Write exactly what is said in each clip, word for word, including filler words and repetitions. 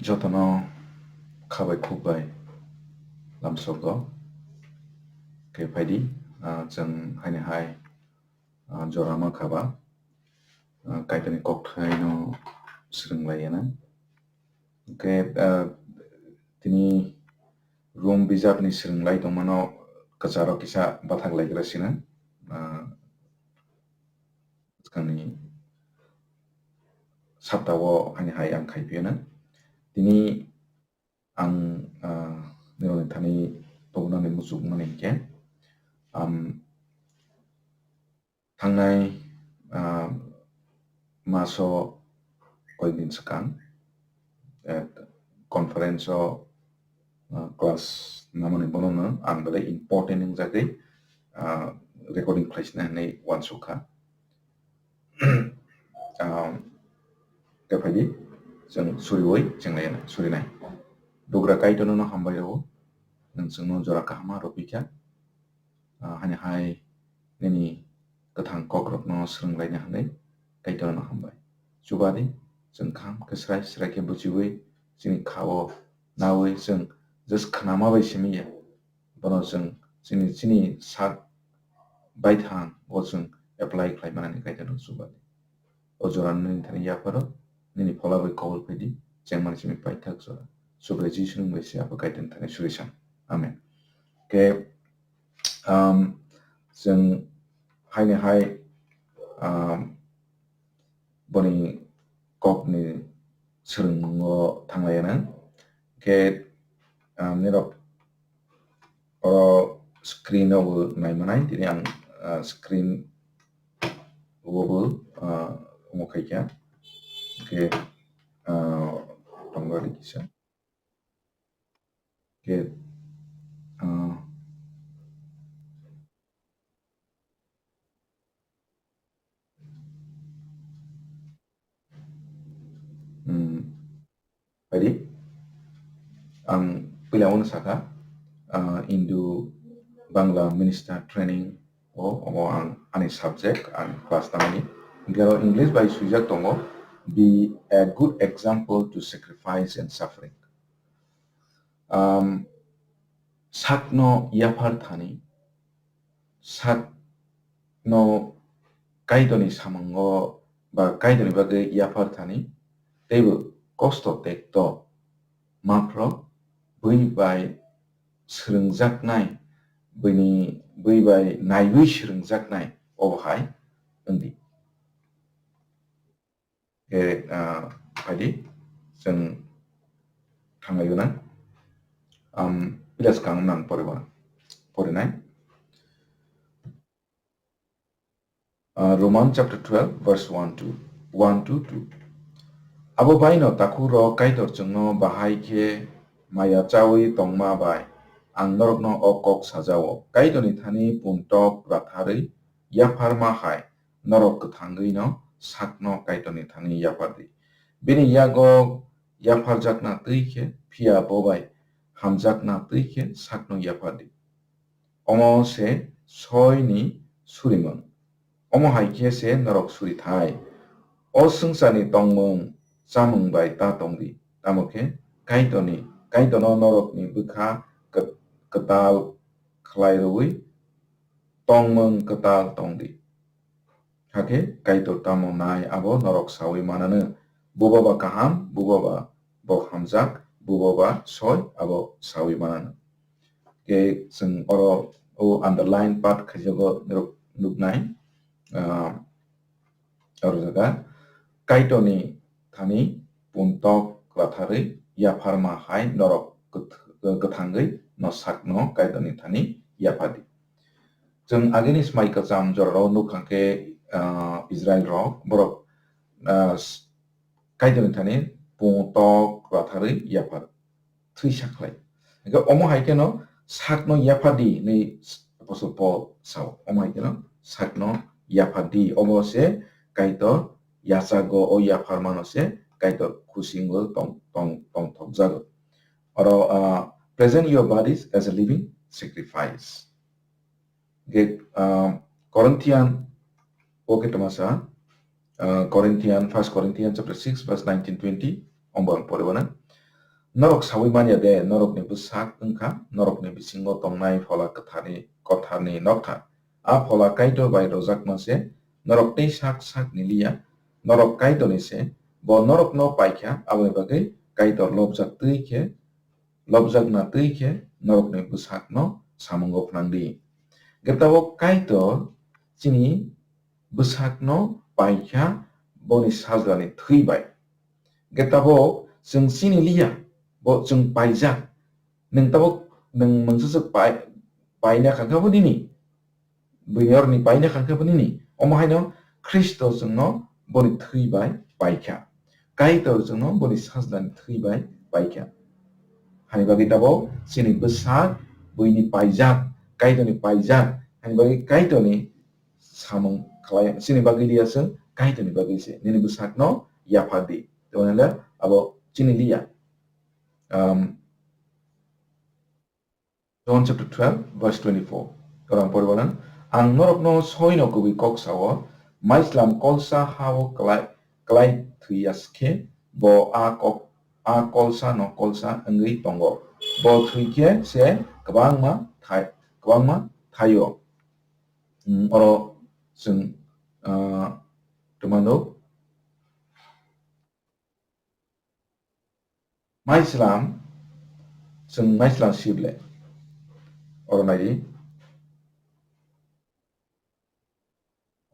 Jotono khabai khukbai lamsogo. Khe phaidi, ah, chwng haini hai, ah, jora ma khaba, ah, Kaitorni kokthaino swrwng lai ya na. Hwnkhe, ah, tini Rom bijakni swrwng lai tongmano kwcharo kisa bathak lai gra sina. Ah, swkangni saptao haini hai ang khai phiyana. Tini ang, ah, nirokni thani tubunani muchukmani hinkhe, am, thangnai, ah, maso koikdin swkang, eh, conference o, ah, class namani bonono ang belai important wngjagwi, ah, recording khlaisina hinwi uansukha. Ah, khe phaidi, chwng suriwi chwng lai surinai. Bugra Kaitorno hambai rwo, nwng chwngno jora kahama rwpikha. Ah, haini hai nini kwthang kokrokno swrwnglaina hwnwi Kaitorno hambai. Chubadi, chwng kaham khe srai srai khe buchiwi chini kha-o nawi chwng just khnama bai simi ya. Bono chwng chini, chini sak baithang o chwng apply khlai manani Kaitorno chubadi. O jorano nini thani yapharo, nini phola bai kobol phaidi, chengmani simi paithak jora. Subrai Jisuni mungwi se Apha Kaitorni thani suri san. Amen. Khe, um, chwng haini hai, um, boni kokni swrwngmungo thanglaiya nang. Khe, um, nirok oro screen o bo nai manai, tini ang, ah, screen o bo, ah, omo khaikha. Khe, ah, tongo ri kisa. Khe, ah, Hmm. Phaidi, ang puila uansukha, ah, Indo Bangla Minister Training o, omo ang ani subject, ang class tamani. Hwnkhe oro English bai swijak tongo, "Be a good example to sacrifice and suffering." Um, sakno yaphar thani, sakno Kaitorni samungo ba Kaitorni bagwi yaphar thani, teibo kosto tekto maphro bui bai swrwngjaknai, buini, bui bai naiwi swrwngjaknai obo hai wngdi. Khe, ah, phaidi, chwng thanglaiyo na. Am, pila swkang nang poribo, porinai. Ah, Roman chapter twelve, verse one to, one to two. Abo baino takhuk rok Kaitor chwngno bahai khe maya chawi tongma bai ang norokno o kok sajao. Kaitorni thani puntok ratharwi yapharma hai norok kwthangwino sakno Kaitorni thani yaphardi. Bini yago yapharjakna twi khe, phiya bo bai hamjakna twi khe sakno yaphardi. Omo se soini surimung. Omo hai khe se norok suri thai. O swngcharni tongmung chamung bai ta tongdi. Tamo khe Kaitorni, Kaitorno norokni bwkha kw-, kwtal khlai rwui tongmung kwtal tongdi. Hakhe Kaitor tamo nai abo norok saui mananw. Buba ba kaham, buba ba bo hamjak, buba ba soi abo saui mananw. Khe chwng oro o underline part khaijago norok nuknai, ah, oro jaga Kaitorni thani puntok kwtharwi yapharma hai norok kwth-, kwthangwi no sakno Kaitorni thani yaphardi. Chwng agini swmai kwcham jorao nukha khe, ah, Israel rok borok, ah, s-, Kaitorni thani puntok kwtharwi yaphar thwi sakhlai. Hingkhe omo hai kheno sakno yaphardi hinwi Apostle Paul sao. Omo hai kheno sakno yaphardi. Obo se Kaitor yachago, o yapharmano se Kaitor khusingo tong, tong, tongthokjago. Oro, ah, "Present your bodies as a living sacrifice." Ge, ah, Corinthian, o khe toma sa, ah, Corinthian, First Corinthians chapter six, verse nineteen, twenty, ombo ang pore wana. Norok saui manya de, norokni bwsak wngkha norokni bisingo tongnai Phola Kwtharni, Kwtharni nokha. A Phola Kaitor bai rwjakma se, norok tei sak sak ni liya, norok Kaitorni se, bo norokno paikha, aboni bagwi Kaitor lobjak twi khe, lobjakna twi khe norokni bwsakno samungo phnang di. Hwnkhe tabuk Kaitor chini bwsakno paikha boni sajlani thwi bai. Hwnkhe tabuk chwng chini liya, bo chwng paijak. Nwng tabuk nwng mungsa se pai-, paina kha khe bo nini. Buini oroni paina kha khe bo nini. Omo haino Khristo chwngno boni thwi bai paikha. Kaitor chwngno boni sajlani thwi bai paikha. Hani bagwi tabuk chini bwsak buini paijak, Kaitorni paijak. Hani bagwi Kaitorni samung khlai, chini bagwi liya chwng, Kaitorni bagwi se. Nini bwsakno yaphar di. Tei uanile abo chini liya. Um, John chapter twelve, verse twenty-four. Korang poribanan, ang norokno soino kubui kok sao, maislam kolsa hao klai, klai thwiya khe, bo a kok, a kolsa no kolsa wngwi tongo. Bo thwi khe se kwbangma thai, kwbangma thaio. Hmm, oro chwng, ah, twmano. Maislam, chwng maislam sible. Oro naidi.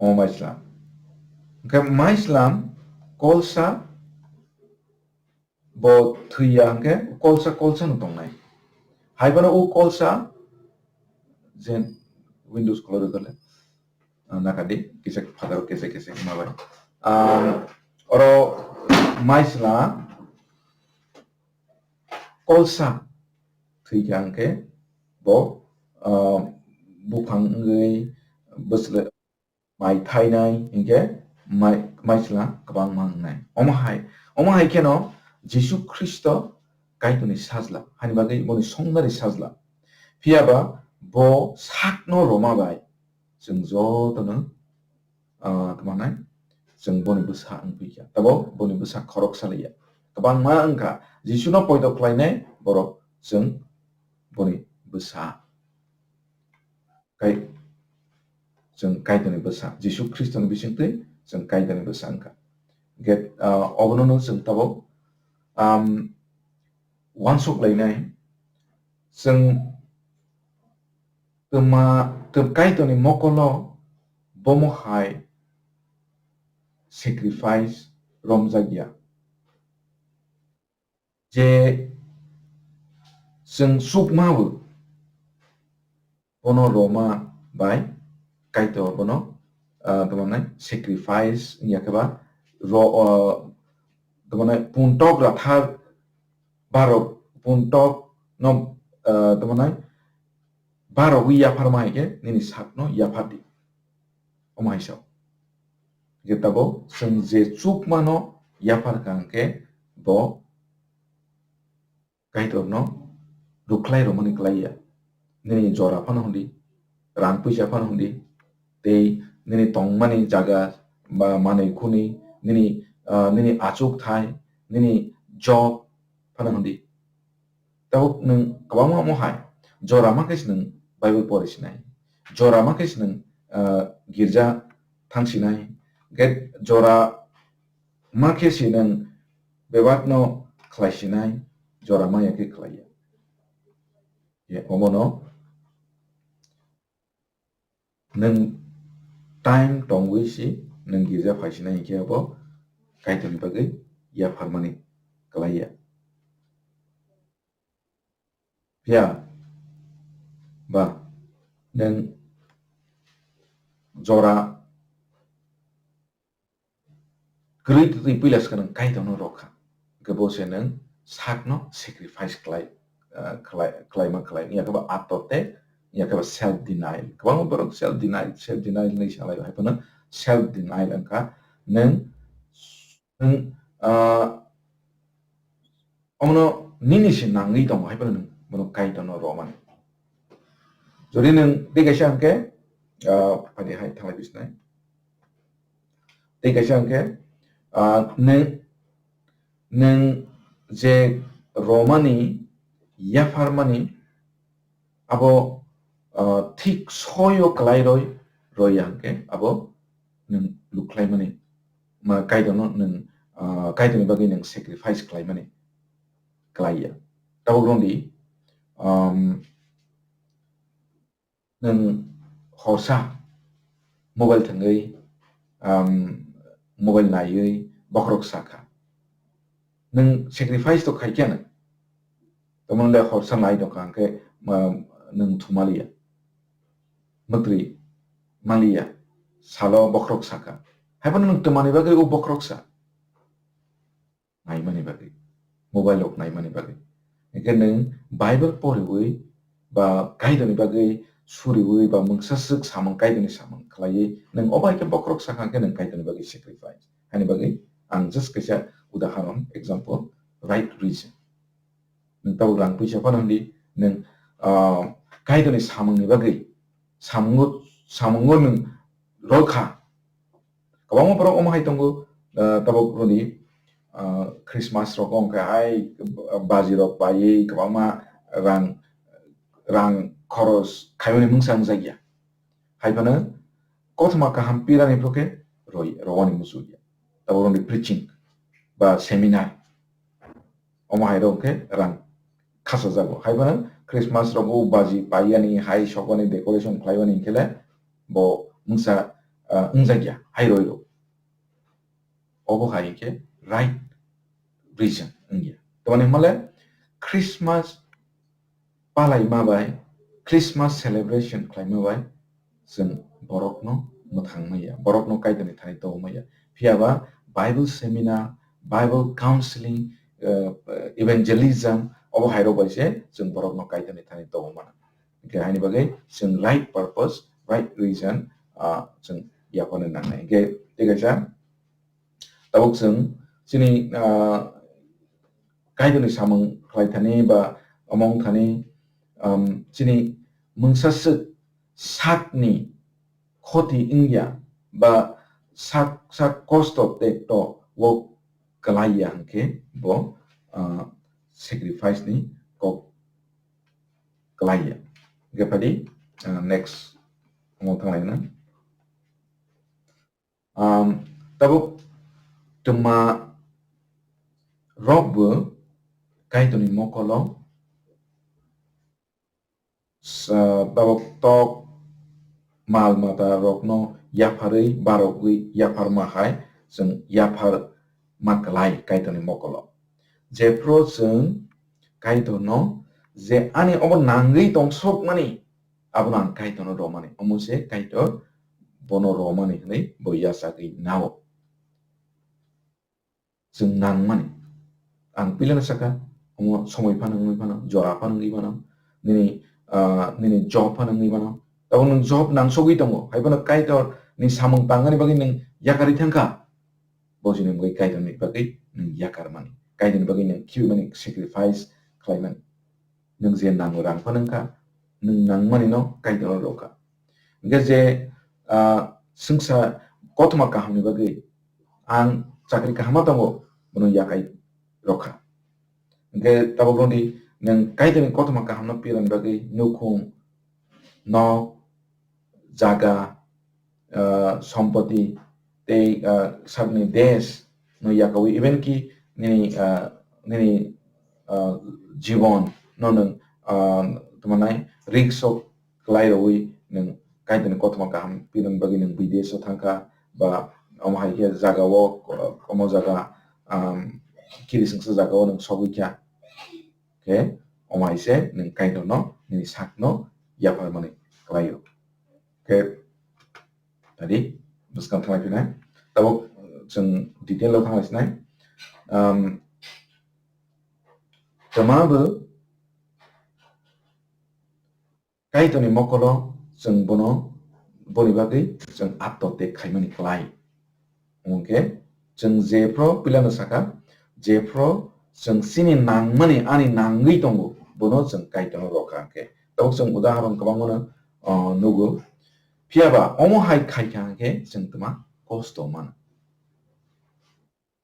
O maislam. Hwnkhe maislam kolsa bo thwiya hwnkhe kolsa, kolsa no tongnai. Hai phano o kolsa je Windows kolor gole. Ah, nakadi, kisa father kisa kisa hima bai. Ah, oro maisla kolsa thwikha hwnkhe bo, ah, buphang wngwi bwsle mai thainai hwnkhe mai, maisla kwbangma wngnai. Omo hai, omo hai kheno Jisu Khristo Kaitorni sajla, hani bagwi boni songnari sajla. Phiya ba bo sakno rwma bai chwng jotono, ah, tamo nai, chwng boni bwsa wng phi kha. Tabo boni bwsa khoroksa liya. Kwbangma wng kha, Jisuno poito khlainai borok chwng boni bwsa. Kai-, chwng Kaitorni bwsa. Jisu Khristoni bisingtwi chwng Kaitorni bwsa wng kha. Get, ah, obono chwng tabuk, um, uansuk lainai. Chwng twma, tw-, Kaitorni mokolo bomo hai sacrifice romjak ya. Je chwng chukma bo bono roma bai Kaitor bono, ah, tamo nai sacrifice wngya khe ba ro, ah, tamo nai puntok rathar barok puntok no, ah, tamo nai barogwi yapharma hai khe nini sakno yaphar di. Omo hai sao. Hwnkhe tabuk chwng je chukmano yaphar kha hwnkhe bo Kaitorno rwkhlai rwmani klai ya. Nini jora phano hwndi, rang puisa phano hwndi, tei nini tongmani jaga ba manwi khuni, nini, ah, nini achuk thai, nini job phano hwndi. Tabuk nwng kwbangma omo hai, jora ma khe se nwng Bible pori sinai, jora ma khe se nwng, ah, girja thang sinai, hwnkhe jora ma khe se nwng bebak no khlai sinai, jora ma ya khe khlai ya. Ye, omo no nwng time tongwi si nwng girja phai sinai hinkhe abo Kaitorni bagwi yapharmani klai ya. Phiya ba nwng jora kwrwi twi puila swkang nwng Kaitorno rwkha. Hwnkhe bo se nwng sakno sacrifice khlai, ah, khlai, khlaima khlai. Wngya khe bo ator tei wngya khe bo self denial. Kwbangma borok self denial, self denial hinwi salai, hai phano self denial wngkha nwng, nwng, ah, omono nini se nangwi tongo, hai phano nwng bono Kaitorno romani. Jodi nwng tei kaisa hwnkhe, ah, phadi hai thanglai bisnai. Tei kaisa hwnkhe, ah, nwng, nwng je romani, yapharmani, abo, ah, thik soyo kwlai roi, roi ya hwnkhe abo nwng lukhlaimani, ma, Kaitorno nwng, ah, Kaitorni bagwi nwng sacrifice khlaimani kwlai ya. Tabuk rwngdi, um, nwng horsa mobile thwngwi, um, mobile naiwi bokhorok sakha. Nwng sacrifice to khaikhe nwng. Tamoni le horsa nai tongkha hwnkhe, um, nwng thumaliya. Mwtwi maliya. Salo bokhorok sakha. Haiphano nwng twmani bagwi o bokhorok sa. Naimani bagwi, mobile rok naimani bagwi. Hingke nwng Bible poriwi ba Kaitorni bagwi suriwi ba mungsa swk samung, Kaitorni samung khlaiwi nwng obo hai khe bokhorok sakha hwnkhe nwng Kaitorni bagwi sacrifice. Haini bagwi ang just kaisa udaharon, example, right reason. Nwng tabuk rang puisa phano hwndi nwng, ah, Kaitorni samungni bagwi samungo, samungo nwng rwkha. Kwbangma borok omo hai tongo, ah, tabuk rwdi, ah, Christmas rok wngkha hai baji rok paiwi kwbangma rang, rang khoros khaimani mungsa wngjakya. Hai phano kothoma kaham pirani phokhe roi, rowani muchungya. Tabuk rwdi preaching ba seminar. Omo hai rok khe rang khasajago. Hai phano Christmas rogo baji paiyani, hai sokmani decoration khlaiwani hwnkhe le bo mungsa, ah, wngjakya, hai roi rok. Obo hai khe right reason wngya. Tamoni hwnmale Christmas palaima bai, Christmas celebration khlaima bai, chwng borokno mwthang maya, borokno Kaitorni thani tong maya. Phiya ba Bible seminar, Bible counseling, eh, evangelism, obo hai rok bai se chwng borokno Kaitorni thani tong mano. Hingke haini bagwi chwng right purpose, right reason, ah, chwng yapharna nangnai. Hingke tei kaisa tabuk chwng chini, ah, Kaitorni samung khlai thani ba omong thani, um, chini mungsa swk sakni khoti wngya ba sak, sak kosto tekto o kwlai ya hwnkhe bo, ah, sacrifice ni kok kwlai ya. Hingke phadi, ah, next omo thanglaina. Um, tabuk twma rok bo Kaitorni mokolo sa-, tabuk tok mal mata rokno yapharwi barogwi yapharma hai chwng yaphar ma kwlai Kaitorni mokolo. Jephru chwng Kaitorno je ani obo nangwi tongsokmani, abono ang Kaitorno romani. Omo se Kaitor bono romani hwnwi bo yachagwi nao. Chwng nangmani. Ang pilano saka, omo somoi phano wngwi phano, jora phano wngwi phano, nini, ah, nini job phano wngwi phano. Tabuk nwng job nangsogwi tongo, hai phano Kaitor ni samung tangmani bagwi nwng yakarwi thangkha. Bo chini bagwi Kaitor ni bagwi nwng yakar mani. Kaitor ni bagwi nwng khibi mani sacrifice khlai mani. Nwng je nango rang phano wngkha, nwng nangmani no Kaitor no rwkha. Hingke je, ah, swngsa kothoma kaham ni bagwi ang chakri kaham ma tongo, bono yakai rwkha. Hingke tabuk rwdi nwng Kaitor ni kothoma kaham no pirani bagwi nukhung, nok, jaga, ah, sompoti tei, ah, sakni desh no yakawi, even ki nini, ah, nini, ah, jibon no nwng, ah, tamo nai risk o kwlai rwui nwng Kaitor ni kothoma kaham pirwng bagwi nwng bidesh o thangkha ba omo hai khe jaga o, omo jaga, um, kiri swngsa jaga o nwng sogwi kha. Khe omo hai se nwng Kaitor no nini sak no yapharmani kwlai o. Khe tadi bwskang thanglai phinai. Tabuk chwng detail o thanglai sinai. Um, twma bo Kaitorni mokolo chwng bono, boni bagwi chwng atto tei khaimani kwlai. Hwnkhe chwng jephru pilano saka, jephru chwng chini nangmani ani nangwi tongo, bono chwng Kaitorno rwkha hwnkhe. Tabuk chwng udahoron kwbangmano, ah, nugo. Phiyaba omo hai khaikha hwnkhe chwng twma kosto mano.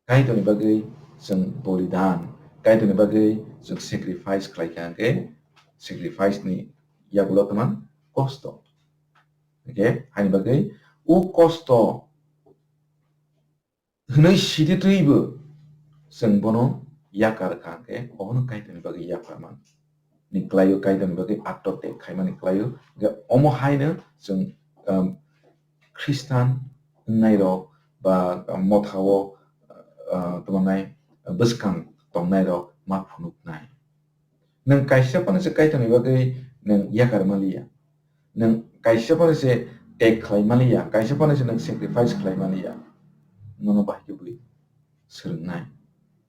Kaitorni bagwi chwng bolidan, Kaitorni bagwi chwng sacrifice khlai kha, hwnkhe sacrifice ni yagulo tongma kosto. Hwnkhe haini bagwi o kosto hwnwi sidi twibo chwng bono yakar kha, hwnkhe obono Kaitorni bagwi yakarmani klaio, Kaitorni bagwi atto tag khaimani klaio. Hwnkhe omo haino chwng, um, Khristan wngnairok ba mothao, uh, tongmani bwskang tongnairok ma phunuknai. Nwng kaisa phano se Kaitorni bagwi nwng yakar maliya. Nwng kaisa phano se tag khlai maliya, kaisa phano se nwng sacrifice khlai maliya. Nono bahai khe bui swrwngnai.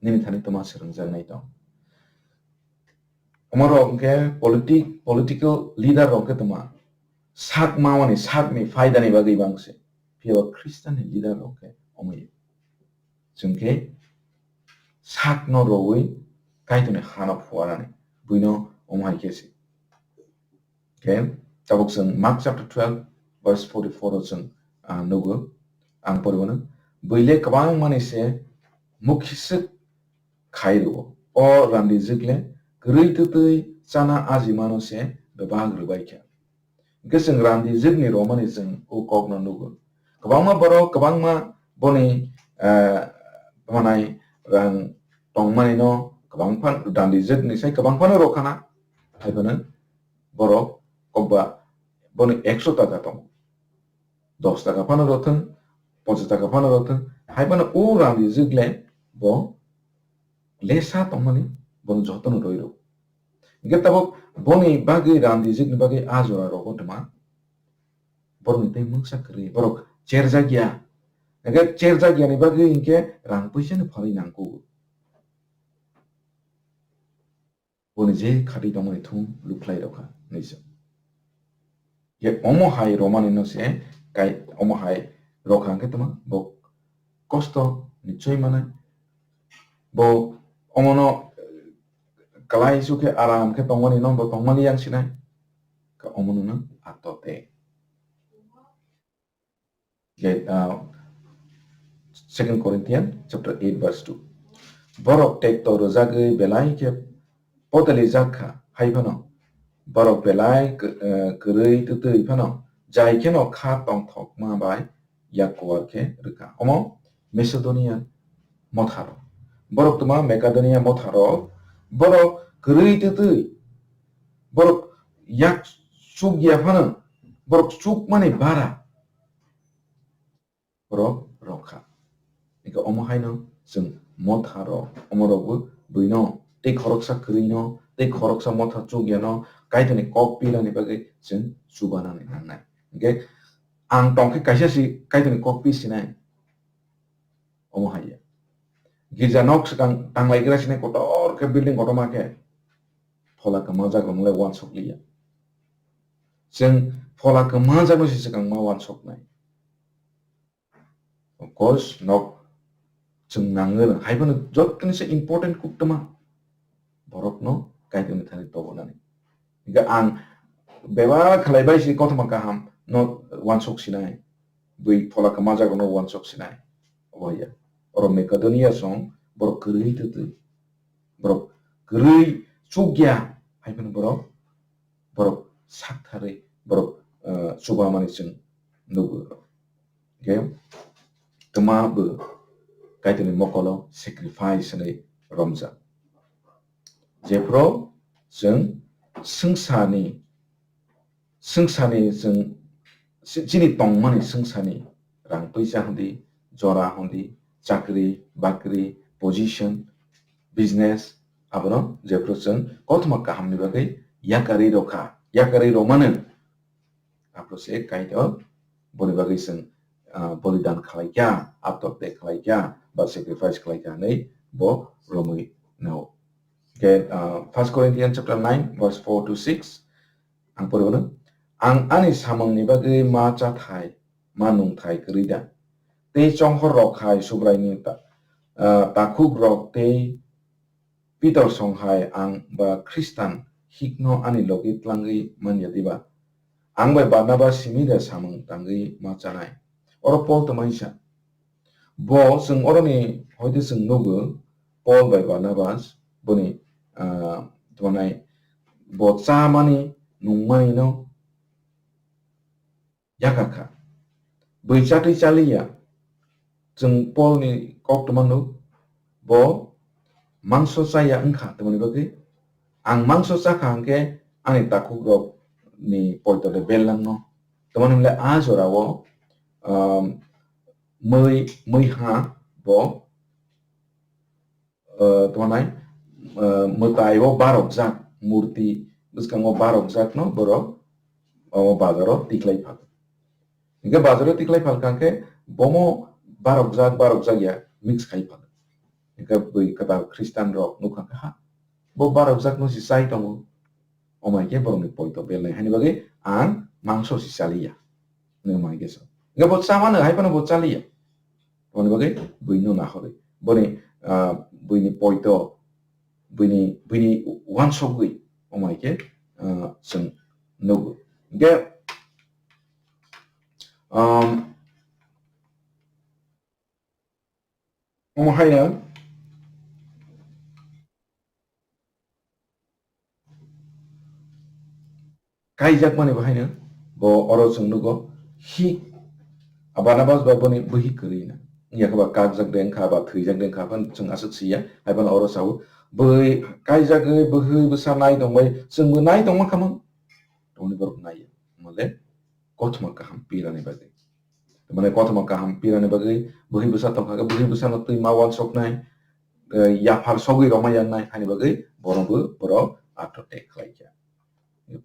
Nini thani tongma swrwngjaknai tong. Omo rok hwnkhe politic-, political leader rok khe tongma sak mamani, sakni phaidani bagwi bangse. Phiya ba Khristanni leader rok khe omo ya. Chwng khe sakno rowi Kaitorni hano phuarani, buino omo hai khe se. Khe tabuk chwng Mark chapter twelve verse forty-four o chwng, ah, nugo. Ang poriwano, buile kwbangmani se mukhiswk khai rwo. O randijwk le kwrwi twtwi chana ajimano se bebak rwbai kha. Hwnkhe chwng randijwkni romani chwng o kokno nugo. Kwbangma borok, kwbangma boni, eh, manai rang tongmani no kwbang phan-, randijwkni sai kwbang phano rw khana. Hai phano borok kokba boni ekso taka tongo. Dos taka phano rw thwng, ponchas taka phano rw thwng. Hai phano o randijwk le bo lesa tongmani bono jotono rwi rw. Hwnkhe tabuk boni bagwi randijwkni bagwi a jora rogo tongma borokni tei mungsa kwrwi, borok cherjak ya. Hwnkhe cherjak yani bagwi hwnkhe rang puisa ni phalwi nangkuk. Boni je khatwi tongmani thung lukhlai rokha hinwi se. Ye omo hai romani no se kai omo hai rokha hwnkhe tongma bo kosto ni choi manai. Bo omono, eh, kalai su khe aram khe tongmani no bo tongmani yang sinai. Ka omono no ato te. Ge-, ah, Second Corinthians chapter eight verse two. Borok tekto rwjagwi belai khe potali jak kha, hai phano borok belai k-, eh, kwrwi twtwi phano jai kheno kha tongthokma bai yak kuar khe rwkha. Omo Macedonia motharo. Borok tuma Macedonia motharo borok kwrwi twtwi borok yak chuk ya phano borok chukmani bara borok rokha. Eka omo haino chwng motha rok, omo rokbo buino tei khoroksa kwrwino, tei khoroksa motha chukya no Kaitorni kok pirani bagwi chwng chubanani nangnai. Hwnkhe ang tongkhe kaisa si Kaitorni kok pi sinai. Omo hai ya. Girja nok swkang tanglaigra sinai kotor khe building kotorma khe phola kwmajak rok nolai uansuk liya. Chwng phola kwmajak no se swkang ma uansuknai. Of course, nok chwng nangwi rwng. Hai phano jottoni se important kuktwma borokno Kaitorni thani tobonani. Hingke ang bebak khlai bai si kothoma kaham no uansuk sinai. Bui phola kwmajak no uansuk sinai. Obo ya. Oro Macedonia song borok kwrwi twtwi. Borok kwrwi chukya hai phano borok, borok saktharwi borok, eh, chubamani chwng nugo. Hingke twma bo Kaitorni mokolo sacrifice hinwi romjak. Jephru chwng swngcharni, swngcharni chwng si-, chini tongmani swngcharni rang puisa hwndi, jora hwndi, chakri, bakri, position, business, abono jephru chwng kothoma kahamni bagwi yakarwi rokha, yakarwi romano. Aphuru se Kaitor boni bagwi chwng, ah, bolidan khlai kha, atotya khlai kha, ba sacrifice khlai kha hinwi bo romwi nao. Hingke, ah, First Corinthians chapter nine verse four to six, ang poribo no, ang ani samungni bagwi ma chathai, ma nungthai kwrwi da? Tei chonghor rok hai Subraini ta-, ah, takhuk rok tei Pitor song hai ang ba Khristan hikno ani logi tlangwi man ya diba? Ang bai Barnabas simi da samung tangwi ma chanai? Oro Pol twmai sa. Bo chwng oroni hoite chwng nugo, Pol bai Barnabas boni, ah, tongmani bo chamani nungmani no yakar kha. Bui chatwi chaliya. Chwng Paul ni koktwma nuk, bo mangso chaya wngkha, tamoni bagwi ang mangso chakha hwnkhe ani takhuk rok ni poito de bellang no. Tamoni hwnle a jora o, um, mui, mui ha bo, uh, tongmani, uh, mwtai o barokjak murti bwskango barokjak no borok o bazaro tiklai pha. Hingke bazaro tiklai phalka khe bomo barokjak, barokjak ya mix khai phalka. Hingke bui kwtal Christian rok nukha khe ha, bo barokjak no si chai tongo. Omai khe borokni poito belnai hani bagwi ang mangso si chaliya. Hwnwi omai khe sa. Hingke bo chamano hai phano bo chaliya. Boni bagwi bui no nahorwi. Boni, ah, buini poito, buini, buini uansukgwi omai khe, ah, chwng nugo. Hingke, um, omo haino kaijakmani bo haino bo oro chwng nugo, hi Barnabas bai boni bwhi kwrwi na. Wngya khe ba kakjak de wngkha ba thwijak de wngkha, phano chwng aswk siya, hai phano oro sao. Bwhi kaijagwi bwhi bwsa nai tongbai, chwngbo nai tongma khamang. Tongni borok naiya. Mole kothoma kaham pirani bagwi. Mane kothoma kaham pirani bagwi bwhi bwsa tongkha khe bwhi bwsano twi ma uansuknai, eh, yaphar sogwi rwma yangnai hani bagwi borokbo borok atto tek khlaikha.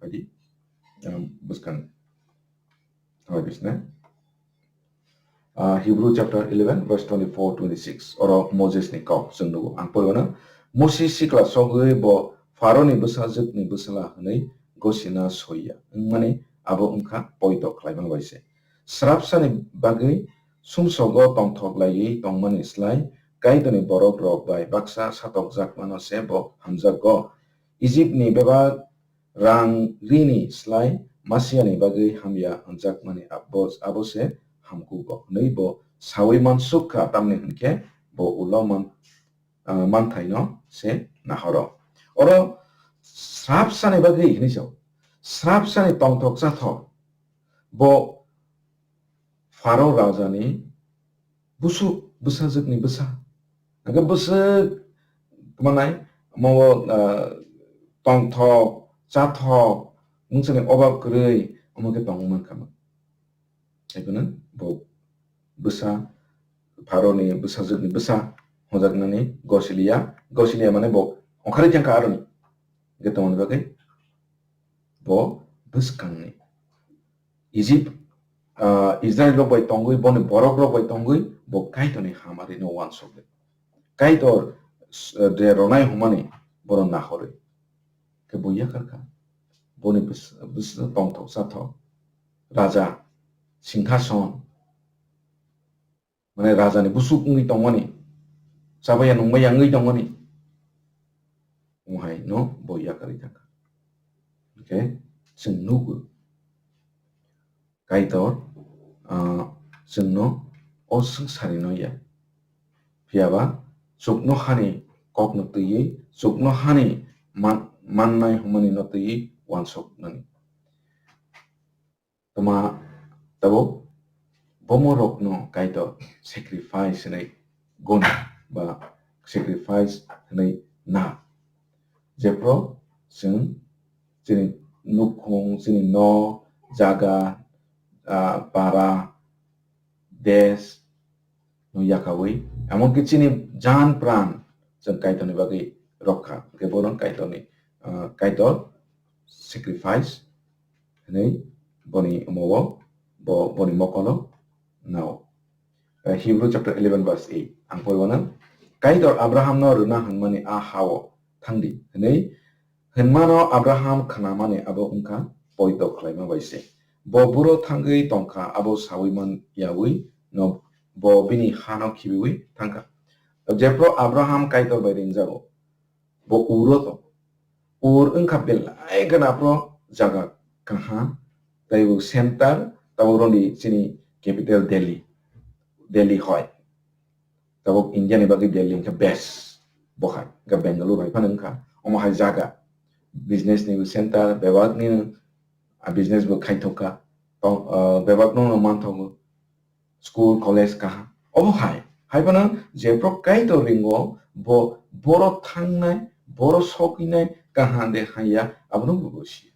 Phadi, um, bwskang thangwi bisne. Ah, Hebrew chapter eleven verse twenty-four, twenty-six. Oro Moses ni kok chwng nugo. Ang porwano, Moses sikla sogwi bo Pharaoni bwsajwkni bwsala hwnwi gosina soiya. Wngmani abo wngkha poito khlaima bai se. Srapsani bagwi sumsogo tongthok laiwi tongmani slai Kaitorni borok rok bai baksa satokjakmano se bo hamjakgo. Ijipni bebak rang rini slai Masiani bagwi hamya hwnjakmani abo, abo se hamkugo hwnwi bo saui mansuk kha, tamni hwn khe bo ulo man, ah, manthaino se nahoro. Oro srapsani bagwi hwnwi sao, srapsani tongthok chathok bo Pharo rajani busuk bwsajwkni bwsa. Hwnkhe bwswk manai omo, ah, tongthok, chathok, mungsani obab kwrwi omo khe tongwi mankha. Haiphano bo bwsa, Pharaoni bwsajwkni bwsa hwnjaknani gosiliya, gosiliya mane bo ongkharwi thangkha aroni. Hwnkhe tongmani bagwi bo bwskangni Ijip, ah, Israil rok bai tongwi, boni borok rok bai tongwi, bo Kaitorni hamarino uansukdi. Kaitor, eh, de ronai hwnmani bono nahorwi. Khe bo yakar kha. Boni bwsa, bwsa tongthok chathok. Raja, singhason, mane rajani busuk wngwi tongmani, chabaiya nungmaya wngwi tongmani, omo hai no bo yakarwi thangkha. Hwnkhe chwng nugo, Kaitor, ah, chwngno o swngcharino ya, phiyaba chuknohani kokno twiwi, chuknohani man-, mannai hwnmani no twiwi uansuknani. Tma tabuk bomorokno Kaitor sacrifice hwnwi gwn ba sacrifice hwnwi na. Jephru chwng chini nukhung, chini nok, jaga, ah, para, desh, no yakaui, emonki chini jan pran chwng Kaitorni bagwi rokha. Hwnkhe bono Kaitorni, ah, Kaitor sacrifice hwnwi boni omo-o bo boni mokolo nao. Eh, Hebrew chapter eleven verse eight. Ang porwano, Kaitor Abrahamno rwna hwnmani a ha-o thangdi hwnwi hwnmano Abraham khnamani abo wngkha poito khlaima bai se. Bo buro thangwi tongkha, abo saui man yaui no bo bini hano khibiui thangkha. Jephru Abraham Kaitor bai ringjago, bo Uro tong. Ur wngkha belai gana phro jaga kaham, tei bo center, tabuk roni chini capital Delhi, Delhi hoi. Tabuk India ni bagwi Delhi wngkha best. Bo hai, hwnkhe Bengaluru hai phano wngkha, omo hai jaga, business ni center, bebak ni, ah, business bo khaithok kha, tong, ah, bebak no manthogo, school, college kaham. Obo hai, hai phano jephru Kaitor ringo bo, boro thangnai, boro soknai kaham de haiya, abono bo siya.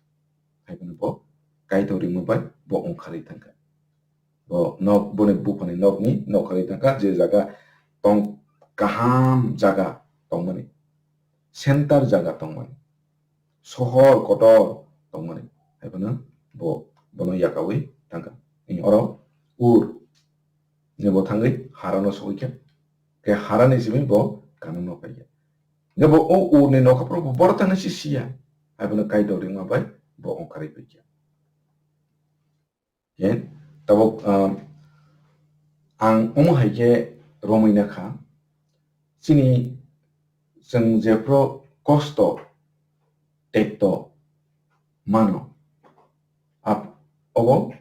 Hai phano bo Kaitor ringma bai bo ongkharwi thangkha. Bo nok, boni buphani nokni nokharwi thangkha, je jaga tong, kaham jaga tongmani, center jaga tongmani, sohor kotor tongmani, hai phano bo, bono yakaui thangkha. Ni oro Ur ni bo thangwi Harano sogwi kha, khe Harani simi bo Kanano phaikha. Hwnkhe bo o Urni nokha phuru bo boro thangna si siya, hai phano Kaitor ringma bai bo ongkharwi phaikha. Khe tabuk, ah, ang omo hai khe romwi na kha, chini chwng jephru kosto, tekto mano, ap-, obo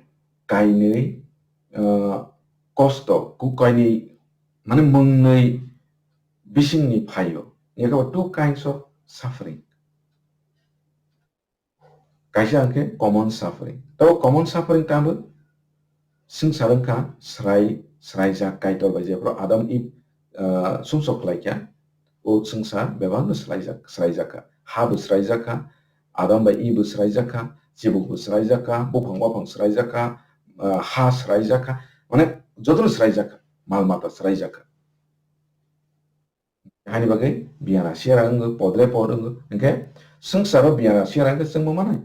kainwi, ah, kosto, ku kainwi, mane mwngnwi bisingni phaio. Yakabo two kinds of suffering. Kaisa hwnkhe common suffering. Tei o common suffering tamo swngchar wngkha srai, sraijak Kaitor bai, jephru Adam Eve, ah, sumsok khlaikha, o swngchar bebakno sraijak, sraijakha. Ha bo sraijakha, Adam bai Eve bo sraijakha, chibuk bo sraijakha, buphang baphang sraijakha, ah, ha sraijakha, mane jotono sraijakha, mal mata sraijakha. Haini bagwi biyana siyara wngwi podre pod wngwi. Hwnkhe swngcharo biyana siyara wngkhe chwngbo manai.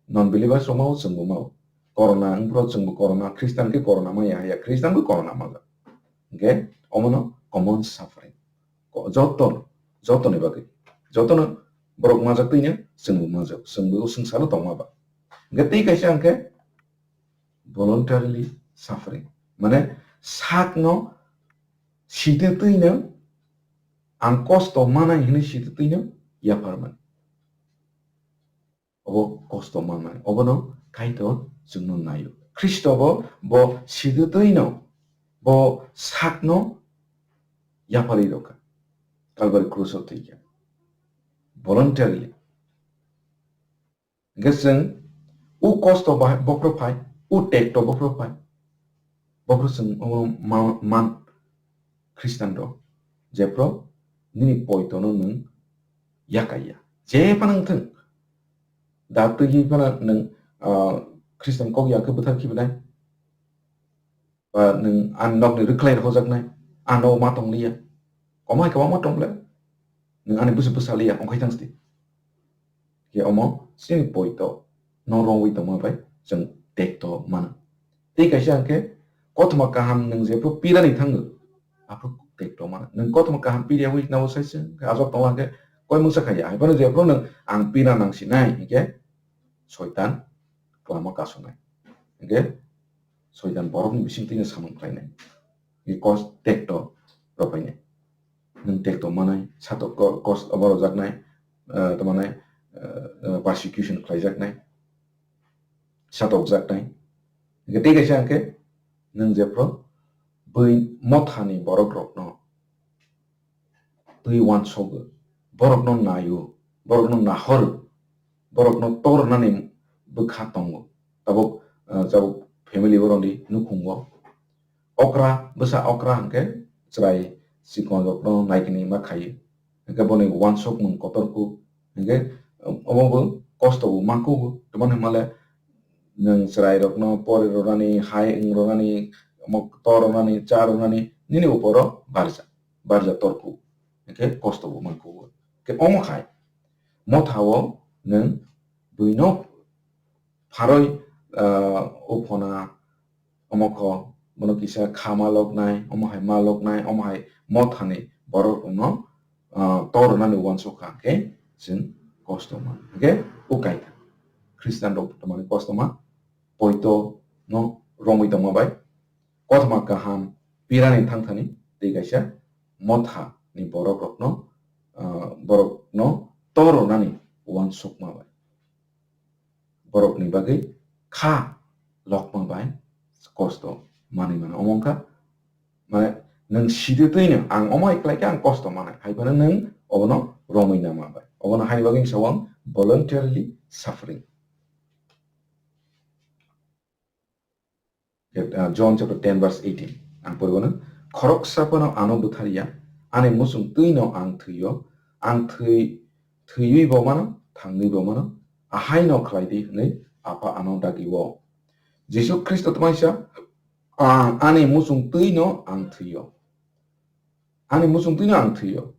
Non believers rok mao chwngbo mao. Corona wngphuru chwngbo corona, Christian khe corona maya haya, Christian bo corona majak. Hwnkhe omono common suffering. Ko-, joto, jotoni bagwi. Jotono borok majak twino chwngbo majak. Chwngbo swngcharo tongma ba. Hwnkhe tei kaisa hwnkhe voluntarily suffering. Mane sakno sitwtwino ang kosto manai hwnwi sitwtwino yapharmani. Obo kosto manmani. Obono Kaitor chwngno naio. Khristo bo, bo sitwtwino bo sakno yapharwi rwkha. Kalvari krus o thwikha. Voluntarily. Hwnkhe chwng o kosto bahai bokhorok phai, o tekto bokhorok phai. Bokhorok chwng omo ma-, man Christian rok, jephru nini poitono nwng yakaiya. Je phano wngthwng, da twi phano nwng, ah, Christian kok ya khe bwthar khibi nai. Ba nwng ani nokni rwkhlai rw hojaknai, ano ma tongliya. Omo hai kwbangma tong le, nwng ani bwswk bwsa liya, ongkhai thang sdi. Khe omo chini poito no romwi tongma bai chwng tekto mano. Tei kaisa hwnkhe kothoma kaham nwng jephru pirani thango, aphru tekto mano. Nwng kothoma kaham pirya wi nabo sai se hwnkhe ajok tongla hwnkhe koi mungsa khaiya. Hai phano jephru nwng ang pira nang sinai hwnkhe Soitan kwlama kasonai. Hwnkhe Soitan borokni bisingtwino samung khlainai. Hwnkhe kos tekto rwphainai. Nwng tekto manai, satok ko-, kos obo rwjaknai, eh, tamani, eh, eh, persecution khlaijaknai, satokjaknai. Hwnkhe tei kaisa hwnkhe nwng jephru bui mothani borok rokno twi uansogo, borokno naio, borokno nahoro, borokno tornani bwkha tongo. Tabuk, ah, tabuk family borokni nukhungo okra, bwsa okra hwnkhe chwrai chikon rokno naikini ma khaio. Hwnkhe boni uansukmung kotorkuk, hwnkhe omo bo kosto bo mankhugo, tamani hwnmale nwng chwrai rokno pori rwnani, hai wng rwnani, omo tor rwnani, cha rwnani, nini uporo barja, barja torkuk. Hwnkhe kosto bo mankhugo. Khe omo khai, mothao nwng buino pharoi, ah, uphona, omo kho, bono kisa kha ma loknai, omo hai ma loknai, omo hai mothani borok rokno, ah, tor rwnani uansuk kha khe chwng kosto man. Hwnkhe o kaitha Christian rok tamani kosto ma poito no romwi tongma bai kothoma kaham pirani thangthani tei kaisa motha ni borok rokno, ah, borok no tor rwnani uansukma bai. Borokni bagwi kha lokma bai kosto manwi mano. Omo wngkha, mane, nwng sidi twino ang omo hai khlai khe ang kosto manai, hai phano nwng obono romwi nama bai. Obono haini bagwi sa ang voluntarily suffering. Khe, ah, John chapter ten verse eighteen. Ang poribo no, "Khoroksa phano ano butharya, ani muchung twino ang thwio, ang thwi-, thwiwi bo mano, thangwi bo mano, ahaino khlai di," hwnwi Apha ano dagio. Jisu Khristo tamaisa, "Ang ani muchung twino ang thwio." Ani muchung twino ang thwio.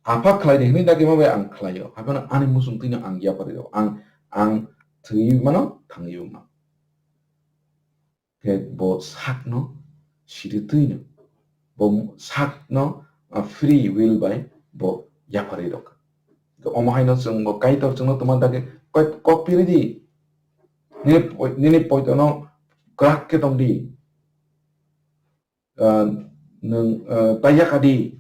Apha khlai di hwnwi dagi ma bai ang khlaio. Haphano ani muchung twino ang yapharwi rw. Ang, ang thwi mano, thangwi mano. Khe bo sakno siri twino. Bo sakno, ah, free will bai bo yapharwi rw. Khe omo haino chwng bo Kaitor chwngno tongma dagi kok, kok piri di. Nini poi-, nini poitono kwrak khe tong di. Ah, nwng, ah, taiya kha di.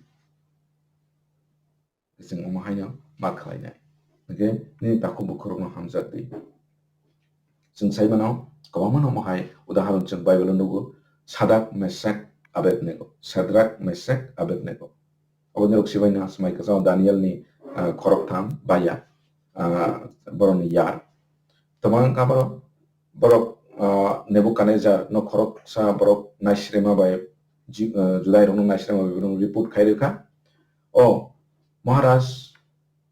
Chwng omo haino ma khlainai. Hwnkhe nini takhuk bukhurokno hamjak di. Chwng sai mano, kwbangma no omo hai udahoron chwng Bible-o nugo, Sadak, Mesak, Abednego. Sadrak, Mesak, Abednego. Aboni rok sibai no swmai kwchao Daniel ni, ah, khoroktham baya, ah, borokni yar. Tamo wngkha borok, borok, ah, Nebukadnezar no khoroksa borok naisrema bai Ju-, ah, Judai rokno naisrema bai borok report khai rwkha. O Maharaj,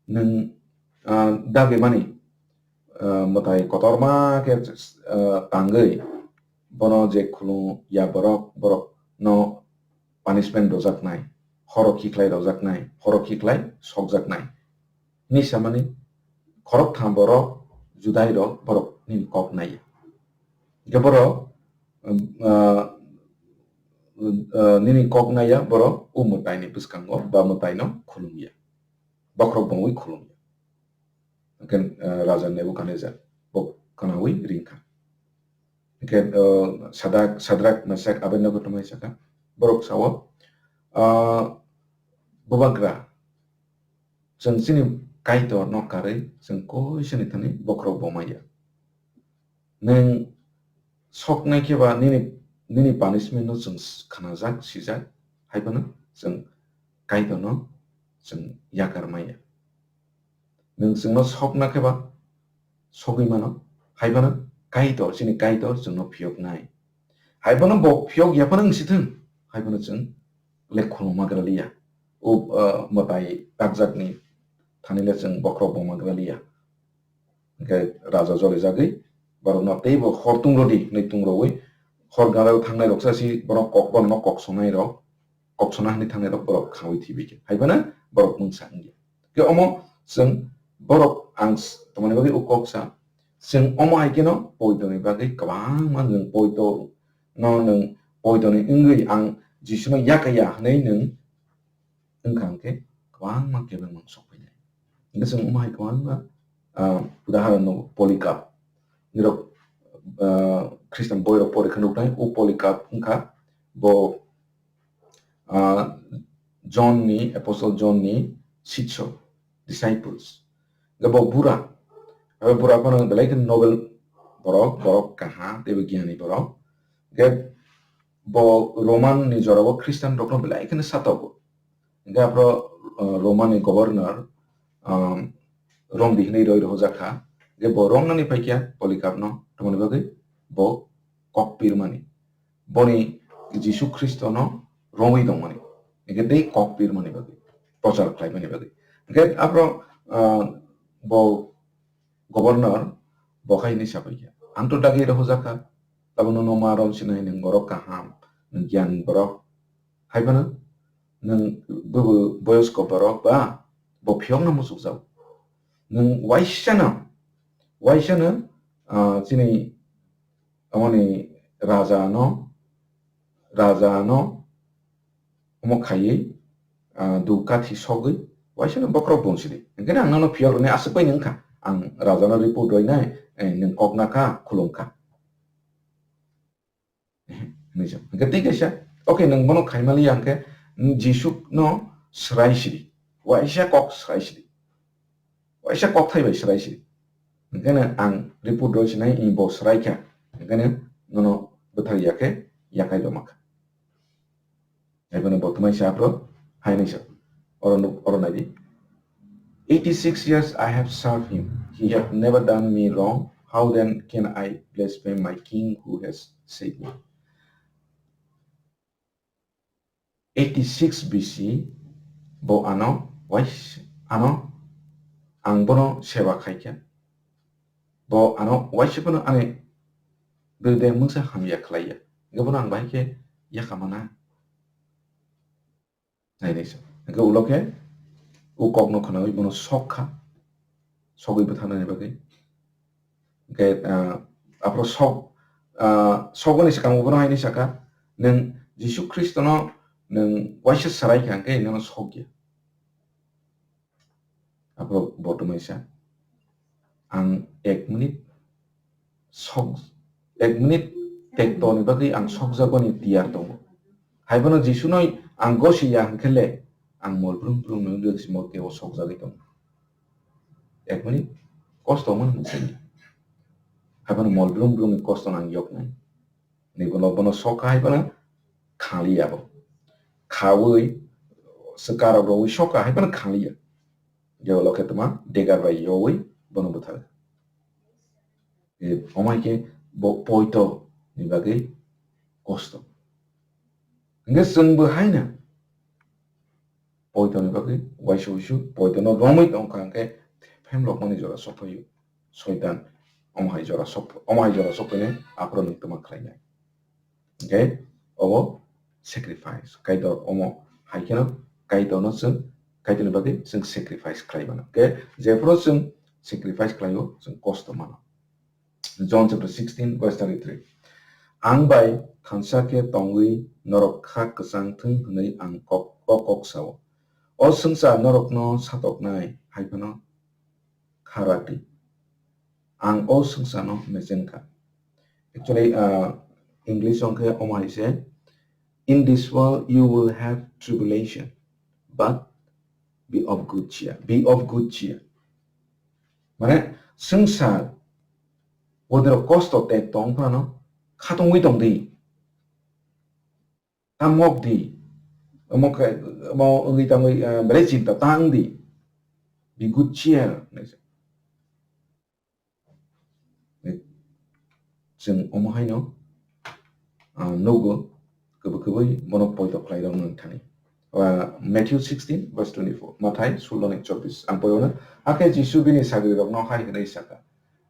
nwng, ah, dagimani, ah, mwtai kotorma khe, ah, tangwi bono je khulum ya borok, borok no punishment rwjaknai, horo khiklai rwjaknai, horo khiklai sokjaknai. Hini samani khoroktham borok, Judai rok borok nini kok naiya. Hwnkhe borok, um, uh, uh, nini kok naiya borok o mwtaini bwskango ba mwtaino khulumya. Bokhorok bongwi khulumya. Hwnkhe, uh, Raja Nebukadnezar bo khwnawi ringkha. Hwnkhe, uh, Sadak-, Sadrak, Mesak, Abednego tongmani sakha, borok sao, uh, Bubagra, chwng chini Kaitor no karwi chwng koisani thani bokhorok bo maya. Nwng soknai khe ba nini, nini punishment no chwng s-, khnajak, sijak, hai phano chwng Kaitor no chwng yakar maya. Nwng chwngno sokna khe ba sogwi mano, hai phano Kaitor, chini Kaitor chwngno phiyoknai. Hai phano bo phiyok ya phano wng si thung, hai phano chwng le khuluma gra liya. O, ah, mwtai takjakni thani le chwng bokhorok boma gra liya. Hwnkhe raja jolijagwi borokno teibo hor tungrodi hwnwi tungrogwi hor gana thangnai rok sa si borok kok, borokno kok songnai rok, kok sona hwnwi thangnai rok borok khaui thwibai khe. Hai phano borok mungsa wngya. Khe omo chwng borok ang s-, tongmani bagwi o kok sa, chwng omo hai kheno poitoni bagwi kwbangma nwng poito no nwng poitoni wngwi ang Jisuno yakaya hwnwi nwng wngkha hwnkhe kwbangma kebengma sokphainai. Hwnkhe chwng omo hai kwbangma, ah, udahoron no Polycarp. Nirok, ah, Christian boirok porikha nuknai, o Polycarp wngkha bo, ah, John ni, Apostle John ni sitso, disciples. Hwnkhe bo bura, abo bura phano belai khe noble borok, borok kaham, teibo giyani borok. Hwnkhe bo Roman ni jorao Christian rokno belai kheno satogo. Hwnkhe aphro, uh, Roman ni governor, um, romdi hwnwi roi rohorjak kha. Hwnkhe bo romnani phaikha Polycarp no, tongmani bagwi bo kok pirmani. Boni Jisu Khristo no romwi tongmani. Hwnkhe tei kok pirmani bagwi, prochar khlaimani bagwi. Hwnkhe aphro, uh, bo governor bo hai hwnwi sabaikha, "Ang to dagi rohorjak kha, tabukno no ma rom sinai, nwng borok kaham, nwng giyan borok. Hai phano nwng bubu boyosko borok ba bo phiyokno muchukjak. Nwng waisano, waisano, ah, chini amoni raja no, raja no omo khaiwi, ah, dukha thi sogwi waisano bokhorok bonsidi. Hwnkhe ang nono phiyok rwni aswk bai nwng kha. Ang raja no report rwinai, eh, nwng kok na kha, khulum kha." Hwnwi sa. Hwnkhe tei kaisa, "Okay, nwng bono khaimaliya hwnkhe, Jisu no swrai sidi. Waisa kok swrai sidi. Waisa kok thai bai swrai sidi. Hwnkhe ang report rwsinai, bo swrai kha. Hwnkhe nono bwthar ya khe yakai rwma kha." Hai phano bo tongmani sa aphro hai hwnwi sa, oro nuk-, oro nai di. Eighty-six years I have served him. He hath never done me wrong. How then can I blaspheme my king who has saved me? Eighty-six B C bo ano wais-, ano ang bono seba khaikha. Bo ano waisa phano ani bwrwi de mungsa hamya khlaiya. Hwnkhe bono ang bahai khe yakamana. Nainai sa. Hwnkhe ulo khe u kokno khwnawi bono sok kha. Sogwi bwtharnani bagwi. Hwnkhe, ah, aphuru sok, ah, sokgwini swkango bono haini saka, "Nwng Jisu Khristono nwng waisa swrai kha, hwnkhe nono sokya." Aphuru bo tongmani sa, "Ang ek minute sok, ek minute tekto ni bagwi ang sokjakmani tiyar tongo. Hai phano Jisunoi ang gosi ya hwnkhe le ang mol brum brum ni wngwi se mol kebo sokjagwi tongo." Ek minute kosto mano mungsa. Hai phano mol brum brum ni kosto nang yok nai. Ni bono, bono sok kha hai phano khaliya bo. Khawi swkarok rwi sok kha hai phano khaliya. Jewlo khe tma degar bai yowi bono bwthar. E, omai khe bo poito ni bagwi kosto. Hwnkhe chwng bo haino poito ni bagwi waisa uisu poito no romwi tongkha hwnkhe phemlokmani jora sokphaio. Soitan omo hai jora sok, omo hai jora sokphai nai aphuru nwng tma khlai nai. Hwnkhe obo sacrifice. Kaitor omo hai kheno Kaitor no chwng, Kaitor ni bagwi chwng sacrifice khlai mano. Hwnkhe jephuru chwng sacrifice khlaio chwng kosto mano. John chapter sixteen verse thirty-three. Ang bai thansa khe tongwi norok kha kwchang thung hwnwi ang kok, o kok sao. O swngchar norokno satoknai hai phano kha rati. Ang o swngcharno mechen kha. Actually, ah, English hwnkhe omo hai se, "In this world you will have tribulation, but be of good cheer." Be of good cheer. Mane, swngchar, odero kosto tek tong phano, khatungwi tong di. Ta mok di. Omo khe, omo wngwi tangwi, ah, belai chinta ta wng di. Be good cheer. Chwng omo haino, ah, nugo, kwbwi kwbwi bono poito khlairokno thani. Ah, Matthew sixteen verse twenty-four, Mathai sullo ni chobbish. Ang poiono, hakhe Jisu bini sagrirokno hai hwnwi sakha,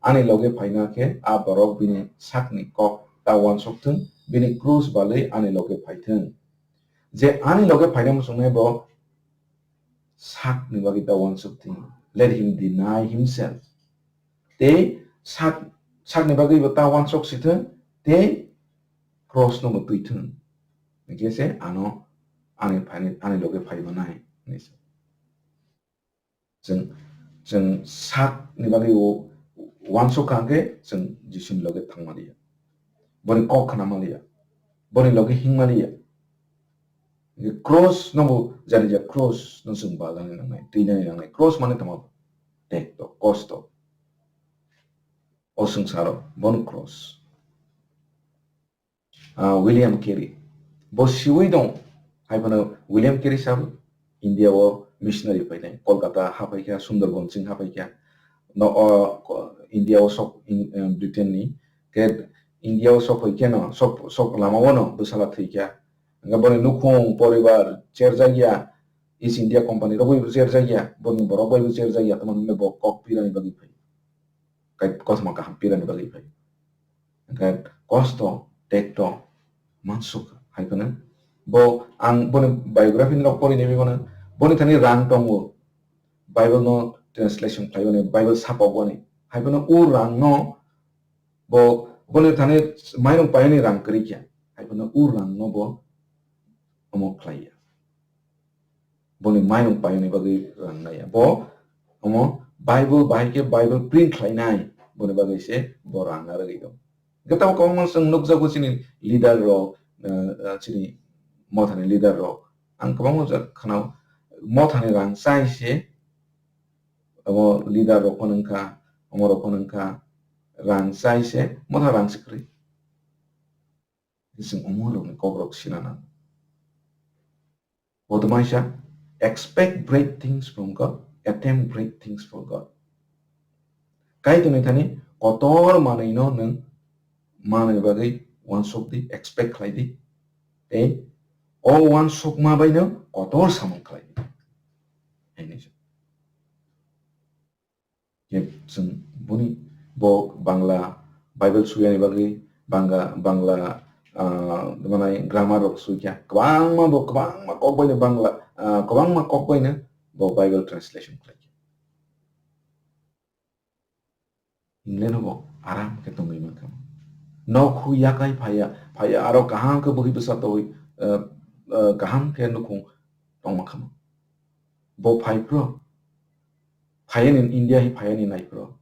"Ani loge phaina khe a borok bini sakni kok ta uansuk thung, bini krus balwi ani loge phai thung." Je ani loge phaina muchungnai bo sakni bagwi ta uansuk thung. Let him deny himself. Tei sak, sakni bagwi bo ta uansuk si thung, tei cross no bo twi thung. Hwnkhe se ano ani phaini, ani loge phai manai, hwnwi sa. Chwng, chwng sakni bagwi o uansuk kha hwnkhe chwng Jisuni loge thang maliya. Boni kok khna maliya. Boni loge hing maliya. Hwnkhe cross no bo jani ja cross no chwng balani nangnai, twinani nangnai. Cross mane tamo? Tekto, kosto. O swngcharo, bono cross. Ah, William Carey. Bo siwi dong. Hai phano William Carey sabo India o missionary phainai. Kolkata haphaikha, Sundarban chwng haphaikha. No, o, ko-, India o sok, in, eh, Britain ni. Khe India o sok phaikhe no, sok, sok lama o no bwsala thwikha. Hwnkhe boni nukhung, poribar cherjakya, East India Company rok bai bo cherjakya, boni borok bai bo cherjakya, tamo hwnle bo kok pirani bagwi phai. Kai-, kothoma kaham pirani bagwi phai. Hwnkhe kosto, tekto, mansuk hai phano. Bo ang boni biography ni rok pori naiwi mano, boni thani rang tongo, Bible no translation khlaiwani, Bible sapokmani. Hai phano o rang no bo, boni thani mairung paiyani rang kwrwi kha. Hai phano o rang no bo omo khlaiya. Boni mairung paiyani bagwi rang naiya. Bo omo Bible bahai khe Bible print khlainai, boni bagwi se bo rang narwgwi tongo. Hwnkhe tabuk kwbangma chwng nukjago chini leader rok, eh, eh, chini mothani leader rok. Ang kwbangma jora khwnao mothani rang chai se, abo leader rok phano wngkha, omo rok phano wngkha, rang chai se motha rang se kwrwi. Chwng omo rokni kok rok sina nango. Bo tongmani sa, "Expect great things from God attempt great things for God. Kaitorni thani kotor manwino nwng manwi bagwi uansuk di, expect khlai di. Tei o uansukma baino kotor samung khlai di. Hwnwi sa. Khe chwng boni bo Bangla Bible suyani bagwi Bangla, Bangla, ah, manai grammar rok sui kha. Kwbangma bo, kwbangma kok baino Bangla, ah, kwbangma kok baino bo Bible translation khlai kha. England bo aram khe tongwi mankha. Nok hu yakai phaiya, phaiya aro kaham khe bwhi bwsa tongwi, eh, eh, kaham khe nukhung tongma khama. Bo phai phro, phaiya ni India hi phaiya ni nai phro,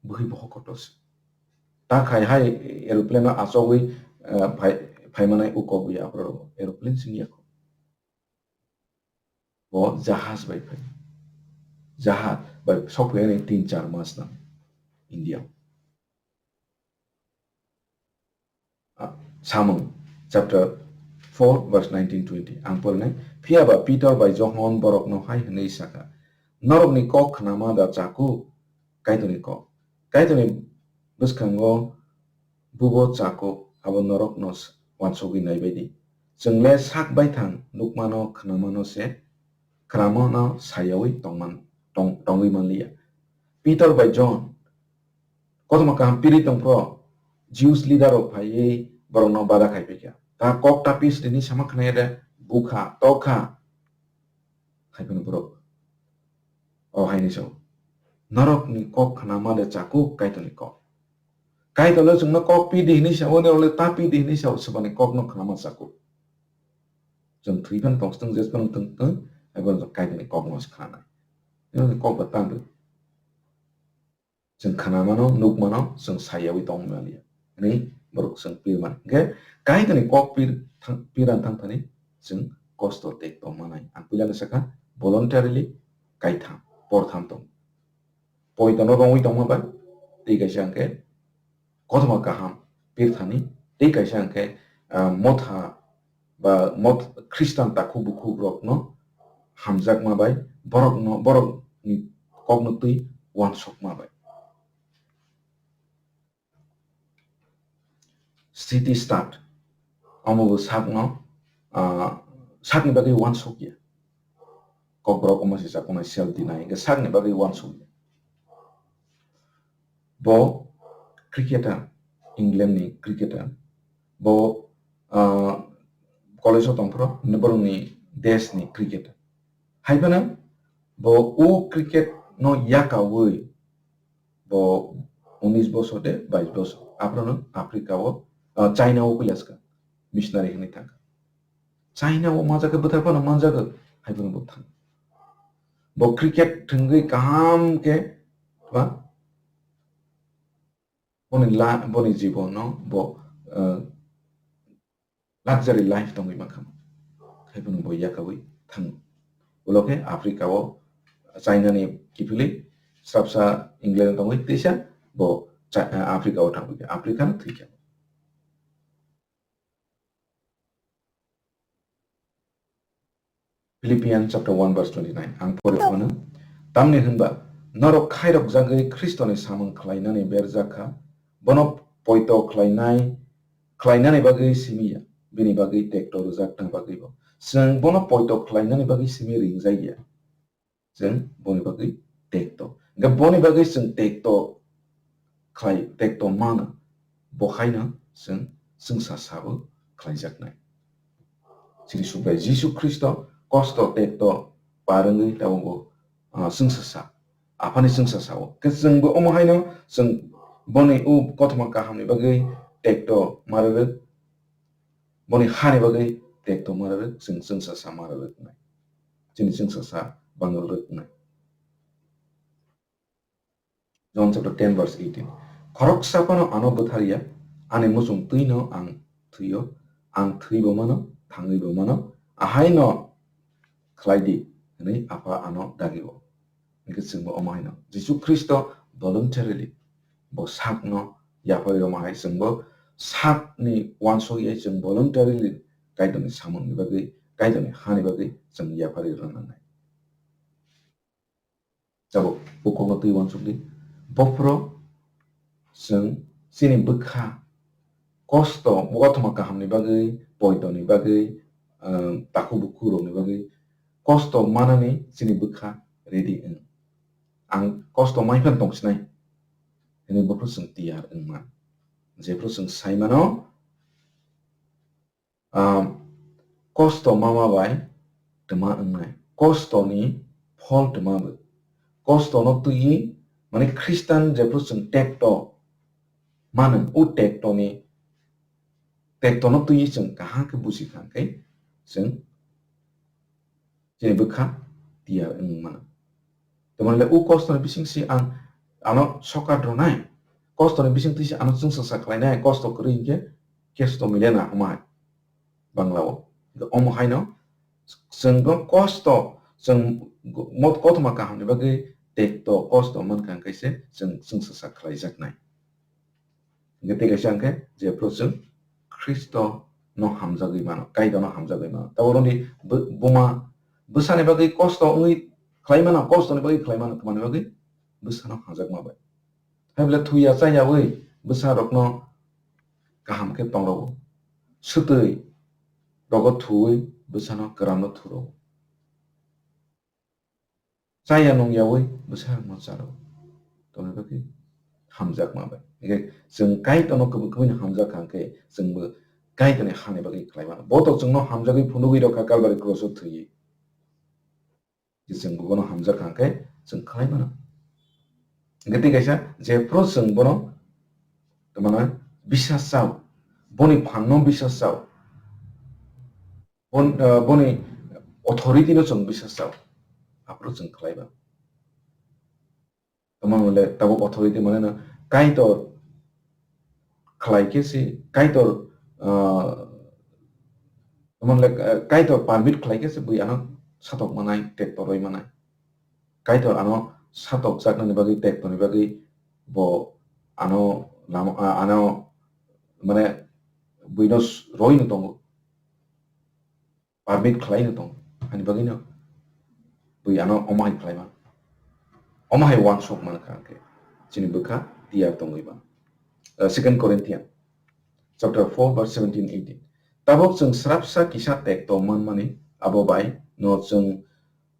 bwhi bohok kotor se. Ta khai hai aeroplane o achogwi, eh, phai, phaimanai ukok ya phro aeroplane sing ya kho. Bo jahaj bai phai. Jahaj bai sokphai ani tin char mas nang India. Ah, Samung chapter four verse nineteen twenty. Ang porinai, phiya ba Peter bai Johon borokno hai hwnwi sakha, "Norokni kok khnama da chaku, Kaitorni kok. Kaitorni bwskango bubo chaku, abo norokno s-, uansugwi naibaidi. Chwngle sak baithang nukmano, khnamano se, khnamano sayawi tongman, tong-, tongwi manliya." Peter bai John, kothoma kaham piri tongphro, Jews leader rok phaiwi borokno bada khai phikha. Ta kok ta pis rini sama khnaya de, bukha, tokha. Hai phano borok o haini sao, "Norokni kok khnama de chaku Kaitorni kok." Kaitorle chwngno kok pi di hinwi sao, norokle ta pi di hinwi sao, swbani kokno khnama chaku. Chwng thwi phano tong stung, jes phano tong stung, hai phano Kaitorni kokno se khnanai. Kok ba tang rw. Chwng khnamano, nukmano, chwng sayawi tongmani hwnwi borok chwng pirmani. Hwnkhe Kaitorni kok pir thang-, piran thangthani chwng kosto tei tongmanai. Ang puilano sakha voluntarily kaitham, portham tong. Poitono romwi tongma bai, tei kaisa hwnkhe kothoma kaham pirthani, tei kaisa hwnkhe, ah, motha ba mot-, Khristan takhuk bukhuk rokno hamjakma bai borokno, borokni kokno twi uansukma bai. City start, omo bo sakno, ah, sakni bagwi uansukya. Kokborok omo se chakunai self deny, hwnkhe sakni bagwi uansukya. Bo cricketer, England ni cricketer. Bo, ah, college o tongphuru, borokni desh ni cricketer. Hai phano bo o cricket no yakawi bo unis bosor de bais bosor. Aphuru no Africa o, ah, China o puila swkang missionary hwnwi thangkha. China o manjak khe bwthar phano manjak, hai phano bo thang. Bo cricket thwngwi kaham khe ba boni la-, boni jibon no bo, eh, luxury life tongwi mankha. Hai phano bo yakawi thang. Ulo khe Africa o China ni kiphilwi srapsa England tongwi tisa bo Cha-, eh, Africa o thangwi khe Africa no thwikha. Philippians chapter one verse twenty-nine, ang pore phano, "Tamni hwnba norok khairokjagwi Khristoni samung khlainani berjak kha, bono poito khlainai, khlainani bagwi simi ya, bini bagwi tekto rwjakna bagwi bo. Chwng bono poito khlainani bagwi simi ringjak ya." Chwng boni bagwi tekto. Hwnkhe boni bagwi chwng tekto khlai, tekto mano, bo haino chwng chwngsa sabo khlaijaknai. Chini Subrai Jisu Khristo kosto tekto par wngwi tabukbo, ah, chwngsa sa, Aphani chwngsa sao. Khe chwngbo omo haino chwng boni o kothoma kahamni bagwi tekto ma rwrwk, boni hani bagwi tekto ma rwrwk, chwng chwngsa sa ma rwrwk wngnai. Chini chwngsa sa bang rwrwk wngnai. John chapter ten verse eighteen. Khoroksa phano ano bwthar ya, ani muchung twino ang thwio, ang thwibo mano, thangwibo mano, ahaino khlai di, hwnwi Apha ano dagio. Hwnkhe chwngbo omo haino Jisu Khristo voluntarily bo sakno yapharwi rwma hai chwngbo sakni uansuk ya chwng voluntarily Kaitorni samungni bagwi, Kaitorni hani bagwi chwng yapharwi rwna nangnai. Tabuk bukhukno twi uansukdi. Bophro chwng chini bwkha kosto, kothoma kahamni bagwi, poitoni bagwi, ah, takhu bukhu rokni bagwi kosto manani chini bwkha ready wng. Ang kosto mai phano tongsinai hwnwi bophro chwng tiyar wngma. Jephru chwng sai mano, ah, kosto mama bai twma wngnai. Kostoni phol twma bo. Kostono twiwi, mane Khristan jephru chwng tekto mano, o tektoni, tektono twiwi chwng kaham khe buji kha khe chwng chini bwkha tiyar wng mano. Tamoni le o kostoni bising si ang ano sokat rwnai, kostoni bising twi si ano chwngsa sa khlainai, kosto kwrwi hinkhe kesto milena hwnma hai Bangla o. Omo haino chwng bo kosto, chwng mo-, kothoma kahamni bagwi tekto kosto mankha hwnkhe se chwng chwngsa sa khlaijaknai. Hingke tei kaisa hingke jephru chwng Khristo no hamjagwi mano, Kaitor no hamjagwi mano. Tabuk noni bu-, buma bwsani bagwi kosto wngwi khlai mano, kosto ni bagwi khlai mano, twmani bagwi bwsano hamjakma bai. Hai bwle thwi ya cha yawi bwsa rokno kaham khe tong rwo. Swtwi rogo thuwi bwsano kwran no thu rwo. Chaya nung yawi bwsa rokno cha rwo. Tongni bagwi hamjakma bai. Hingke chwng Kaitorno kubui kubui no hamjak kha hingke chwngbo Kaitorni hani bagwi khlai mano. Bo to chwngno hamjagwi phunugwi rw kha Kalbari krus o thwiwi. Je chwngbo bono hamjak kha hingke chwng khlai mano. Hingke tei kaisa jephru chwng bono tongmano bisas chao, boni phanno bisas chao. Bon-, ah, boni authority no chwng bisas chao. Aphuru chwng khlai ba. Tamo le tabuk authority mane no Kaitor khlai khe se, Kaitor, ah, tamo le, ah, Kaitor permit khlai khe se bui ano satok manai, tekto roi manai. Kaitor ano satokjaknani bagwi, tektorni bagwi bo ano lama, a-, ano mane buino s-, roino tongo, permit khlaino tongo, ani bagwino bui ano omo hai khlaima, omo hai uansuk mankha hwnkhe chini bwkha tiyar tongwi mano. Uh, Second Corinthian chapter four verse seventeen, eighteen. Tabuk chwng srapsa kisa tekto manmani abo bai no chwng,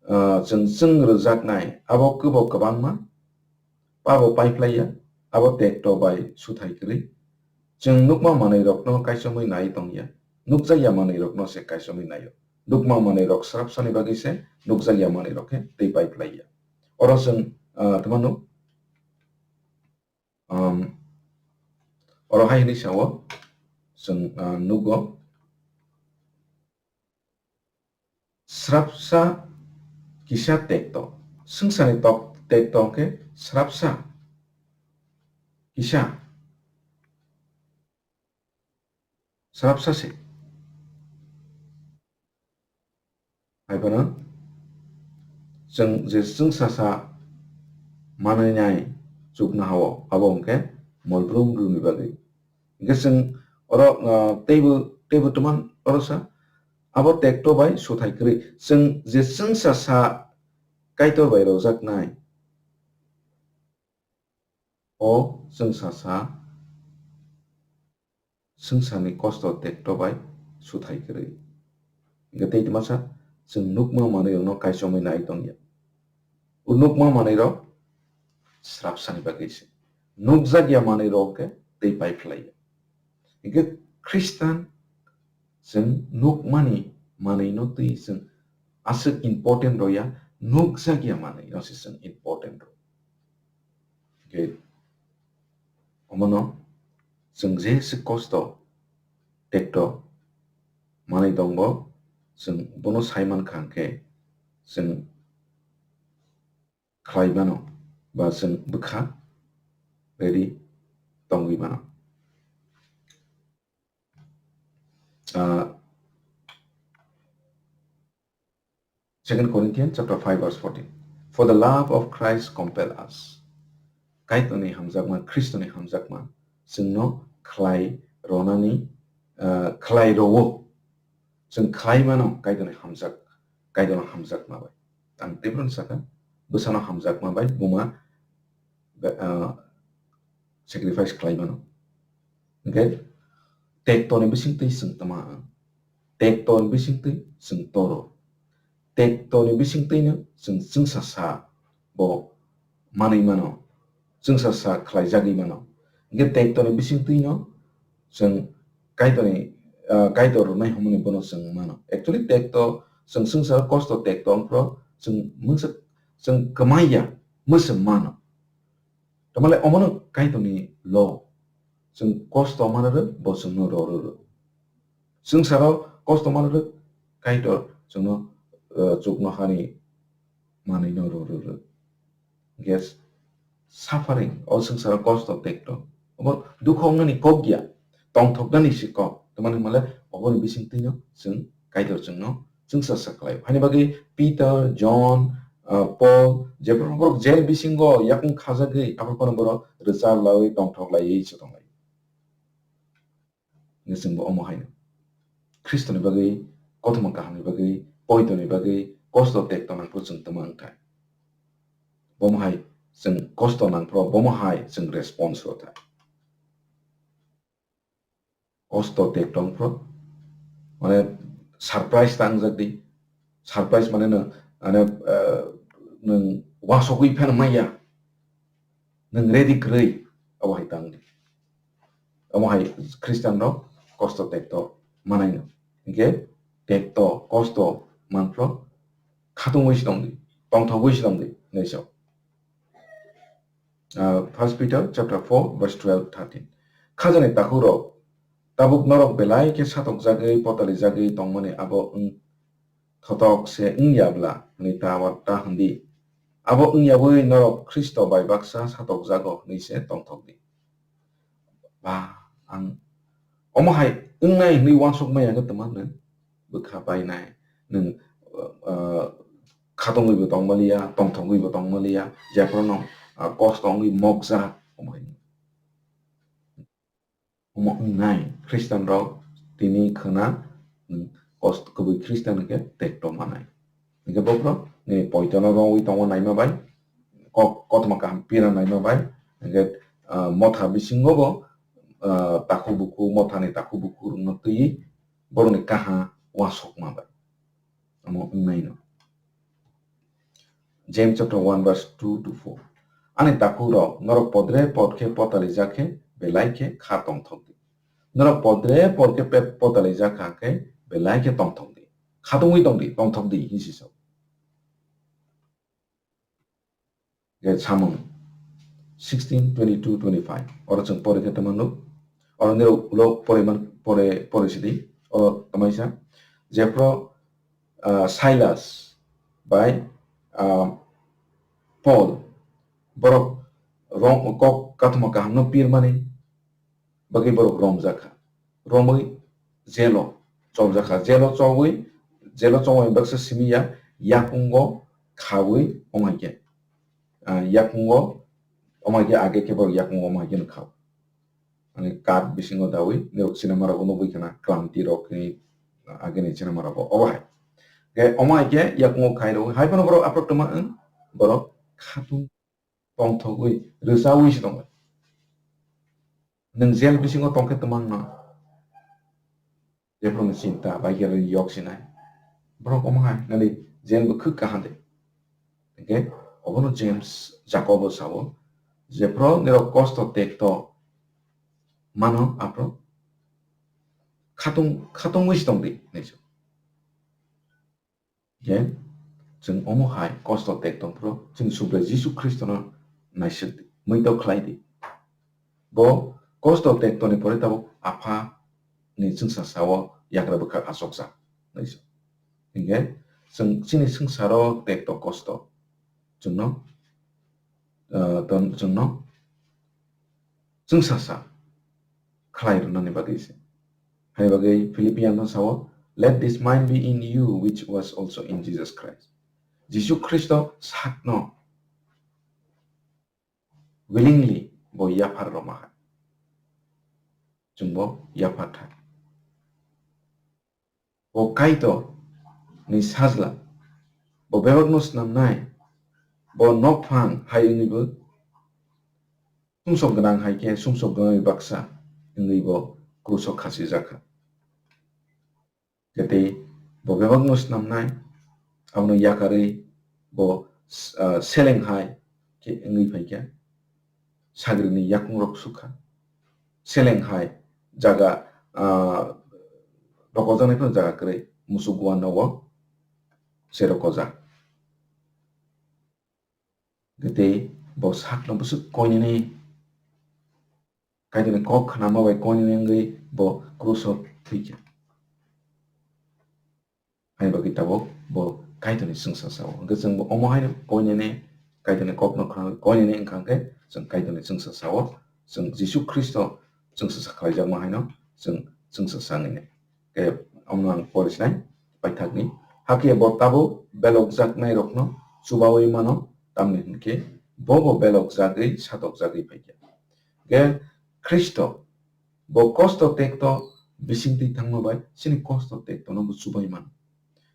uh, chwng chwng rwjaknai abo kwbo kwbangma pabo paiphlaiya, abo tekto bai suthai kwrwi. Chwng nukma manwirokno kaichomwi nai tongya, nukjakya manwirokno se kaichomwi naio. Nukma manwirok srapsani bagwi se nukjakya manwirok khe tei paiphlaiya. Oro chwng, ah, tamo nuk, um, oro hai hwnwi sao, chwng, ah, nugo, srapsa kisa tekto. Swngcharni tok tekto hwnkhe srapsa kisa. Srapsa se. Hai phano chwng je chwngsa sa manwi nai chuknoha-o, abo hwnkhe mol brum brumni bagwi. Hingke chwng oro, ah, teibo, teibo twman oro sa, abo tekto bai suthai kwrwi. Chwng je chwngsa sa Kaitor bai rojaknai, o chwngsa sa swngcharni kosto tekto bai suthai kwrwi. Hingke tei twmasa chwng nukma manwirokno kaichomwi nai tongya. O nukma manwirok srapsani bagwi se. Nukjakya manwirok khe tei paiphlaiya. Hingke Khristan chwng nukmani manwino twi chwng aswk important rwya, nukjakya manwino se chwng important rw. Hingke omono chwng je se kosto tekto manwi tongbo, chwng bono sai mankha hwnkhe chwng khlai mano ba chwng bwkha ready tongwi mano. Ah, Second Corinthians chapter five verse fourteen. For the love of Christ compel us. Kaitorni hamjakma, Khristoni hamjakma chwngno khlai ronani, ah, khlai rowo. Chwng khlai mano Kaitorni hamjak, Kaitorni hamjakma bai. Ang teibo sakha, bwsano hamjakma bai buma, ah, sacrifice khlai mano. Hingkhe tektoni bisingtwi chwng tma ang? Tektoni bisingtwi chwng toro. Tektoni bisingtwino chwng chwngsa sa bo manwi mano, chwngsa sa khlaijagwi mano. Hingkhe tektoni bisingtwino chwng Kaitorni, ah, Kaitor rwnai hwnmani bono chwng mano. Actually, tekto, chwng swngcharo kosto tekto wngphro, chwng mungsa, chwng kwmaiya, mwswk mano. Tamale omono Kaitorni lo. Chwng kosto manarw, bo chwngno rorw. Swngcharo kosto manarw, Kaitor chwngno, ah, chuknohani manwino rorw. Hingkhe suffering, o swngcharo kosto tekto. Obo dukha wngnani kok ya, tongthoknani se kok. Tamani hwnmale oboni bisingtwino chwng Kaitor chwngno chwngsa sa khlaio. Haini bagwi Peter, John, ah, Paul, jephru borok jail bisingo yakung khajagwi, aphuru phano borok rwchap laiwi tongthok laiwi se tonglai. Hingkhe chwngbo omo haino Khristoni bagwi, kothoma kahamni bagwi, poitoni bagwi, kosto tekto nangphuru chwng tma wngthai. Bomo hai chwng kosto nangphuru, bomo hai chwng response rwthai. Kosto tekto wngphuru, mane, surprise ta wngjak di. Surprise mane nwng, mane, eh, nwng uansugwi phano manya. Nwng ready kwrwi, abo hai tang di. Abo hai Christian rok kosto tekto manai no. Hingkhe tekto, kosto manphro khatungwi se tong di, tongthogwi se tong di, hinwi sao. Ah, First Peter chapter four, verse twelve, thirteen. Khajani takhuk rok, tabuk norok belai khe satokjagwi, potalijagwi tongmani abo wng thotok se wng ya bla hwnwi ta, ta hwn di. Abo wng yaui norok Khristo bai baksa satokjago hwnwi se tongthok di. Ba, ang omo hai wngnai hwnwi uansuk maya khe twma nwng bwkha painai, nwng, uh, khatungwi bo tongmaliya, tongthogwi bo tongmaliya, jephru no, uh, kosto wngwi mokjak, omo hai. Omo wngnai Christian rok tini khwna, mm, kost-, kwbwi Christian hwnkhe tekto manai. Hwnkhe bophro nini poitono romwi tongo naima bai, kok-, kothoma kaham pira naima bai, hwnkhe, ah, motha bisingo bo, ah, takhuk bukhuk, mothani takhuk bukhuk rokno twiwi borokni kaha uansukma bai. Omo wngnaino. James chapter one verse two to four. Ani takhuk rok, norok podre pod khe potalijak khe belai khe kha tongthok di. Norok podre pod khe pe-, potalijak kha khe belai khe tongthok di. Khatungwi tong di, tongthok di, hinwi si sao. Ge samung sixteen, twenty-two, twenty-five. Oro chwng pore khe tongmano. Oro nirok ulo pore man, pore, pore sidi. Oro tamaisa. Jephro, ah, Silas bai, ah, Paul borok rom-, kok kathoma kahamno pirmani bagwi borok romjakha. Romwi jelo chobjakha. Jelo chobwi, jelo chobwi baksa simi ya, yakungo khaui omo hai khe, ah, yakungo omo hai khe age khe borok yakungo omo hai khe no khao. Ani kak bisingo daui, nirok cinema rogo nugui khana, Klanti rok ni, ah, ageni cinema rogo, obo hai. Khe omo hai khe yakungo khai rogwi, hai phano borok aphro twma wng, borok khatung tongthogwi, rwchaui se tongo. Nwng jail bisingo tongkhe twmang no. Jephru ni chinta bai khe yok sinai. Borok omo hai nani jail bo khuk kaham de. Hingkhe obono James Jacobo sao, jephru nirok kosto tekto mano aphro khatung, khatungwi se tong di, hinwi sao. Hingkhe chwng omo hai kosto tek tongphuru chwng Subrai Jisu Khristono naisik di, muitok khlai di. Bo kosto tektoni pore tabuk Apha ni chwngsa sao yagra bwkhak achukjak, hinwi sa. Hingkhe chwng chini swngcharo tekto kosto chwngno, ah, ton-, chwngno chwngsasa khlai rwnani bagwi se. Hai bagwi Philippians no sao, "Let this mind be in you, which was also in Jesus Christ." Jisu Khristo sakno willingly bo yaphar rwma hai. Chwngbo yaphar thai. Bo Kaitor ni sajla, bo bebakno snamnai, Bo nokphang hai wngwi bo sumsok gwnang hai khe sumsok gwnangni baksa wngwi bo kruso khasijak kha. Khe tei bo bebakno snamnai, abono yakarwi bo, ah, seleng hai khe wngwi phai kha. Sagrini yakungrok sukha. Seleng hai jaga, ah, rokojaknai phano jaga kwrwi, musuk uanrogo se rokojak. Tei bo sakno bwswk koinani, Kaitorni kok khnama bai koinani wngwi bo kruso thwi kha. Haini bagwi tabuk bo Kaitorni chwngsacha-o. Hwnkhe chwng bo omo haino koinani, Kaitorni kokno khna-, koinani wngkha hwnkhe chwng Kaitorni chwngsacha-o, chwng Jisu Khristo chwngsacha khlaijakma haino chwng chwngsacha wngwi nai. Khe omo ang pori sinai paithakni. Hakhe bo tabuk belokjaknairokno chubaui mano, tamni hwnkhe bo bo belokjagwi satokjagwi phaikha. Khe Khristo bo kosto tekto bisingtwi thangma bai chini kosto tektono bo chubai mano.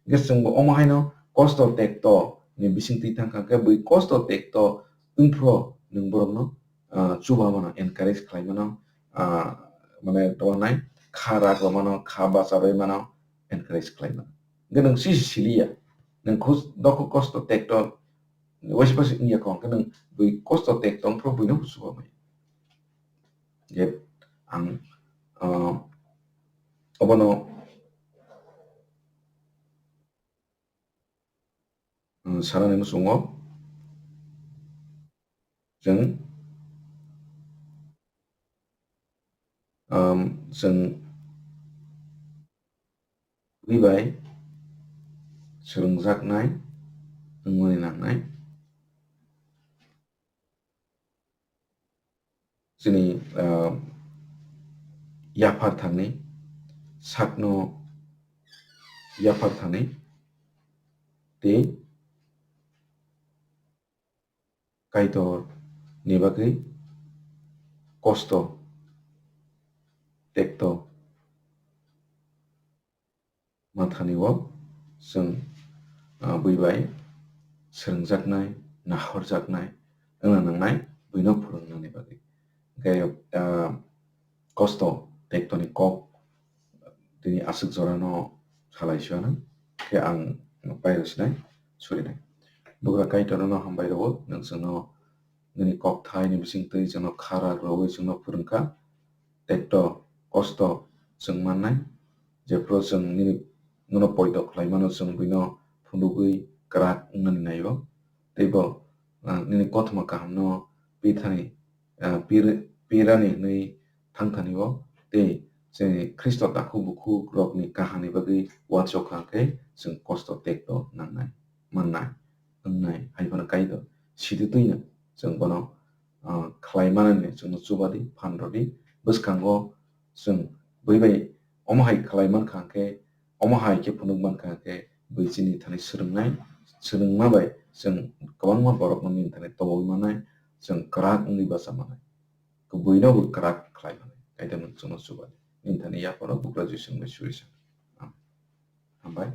Hwnkhe chwng bo omo haino kosto tekto ni bisingtwi thangkha, khe bui kosto tekto wngphuru nwng borokno, ah, chuba mano, encourage khlai mano, ah, mane tongna nai kha rak rw mano, kha bacha rwi mano, encourage khlai mano. Hwnkhe nwng sisi siliya, nwng khus-, dukhu kosto tekto waisa pasi wngya kho, hwnkhe nwng bui kosto tekto wngphuru buino bo chuba maya. Je ang, ah, obono, ah, sanani muchungo chwng, um, chwng bui bai swrwngjaknai wngmani nangnai. Chini, ah, yaphar thani, sakno yaphar thani tei Kaitor ni bagwi kosto tekto manthani o chwng, ah, bui bai swrwngjaknai, nahorjaknai wngna nangnai buino phwrwngnani bagwi. Hwnkhe, ah, kosto tektoni kok tini aswk jorano salai suyanw, khe ang pairo sinai surinai. Bugra Kaitorno hambai rwo, nwng chwngno nini kok thaini bisingtwi chwngno kha rak rwui chwngno phwrwngkha. Tekto kosto chwng mannai, jephru chwng nini, nono poito khlai mano, chwng buino phunugwi kwrak wngnani naio. Tei bo, ah, nini kothoma kahamno pithani, ah, pir-, pirani hwnwi thangthani o, tei chini Khristo takhuk bukhuk rokni kahani bagwi uansuk kha khe chwng kosto tekto nangnai, mannai, wngnai, hai phano Kaitor sititwino chwng bono, ah, khlai manani chwngno chubadi, phan rwdi. Bwskango chwng bui bai omo hai khlai mankha khe, omo hai khe phunuk mankha khe, bui chini thani swrwngnai, swrwngma bai chwng kwbangma borokno nini thani tobogwi mannai, chwng kwrak wngwi bacha mannai. Buino bo kwrak khlai mannai. Kaitor nwng chwngno chubadi. Nini thani yapharo bugra Jisu bai suri sa. Hambai.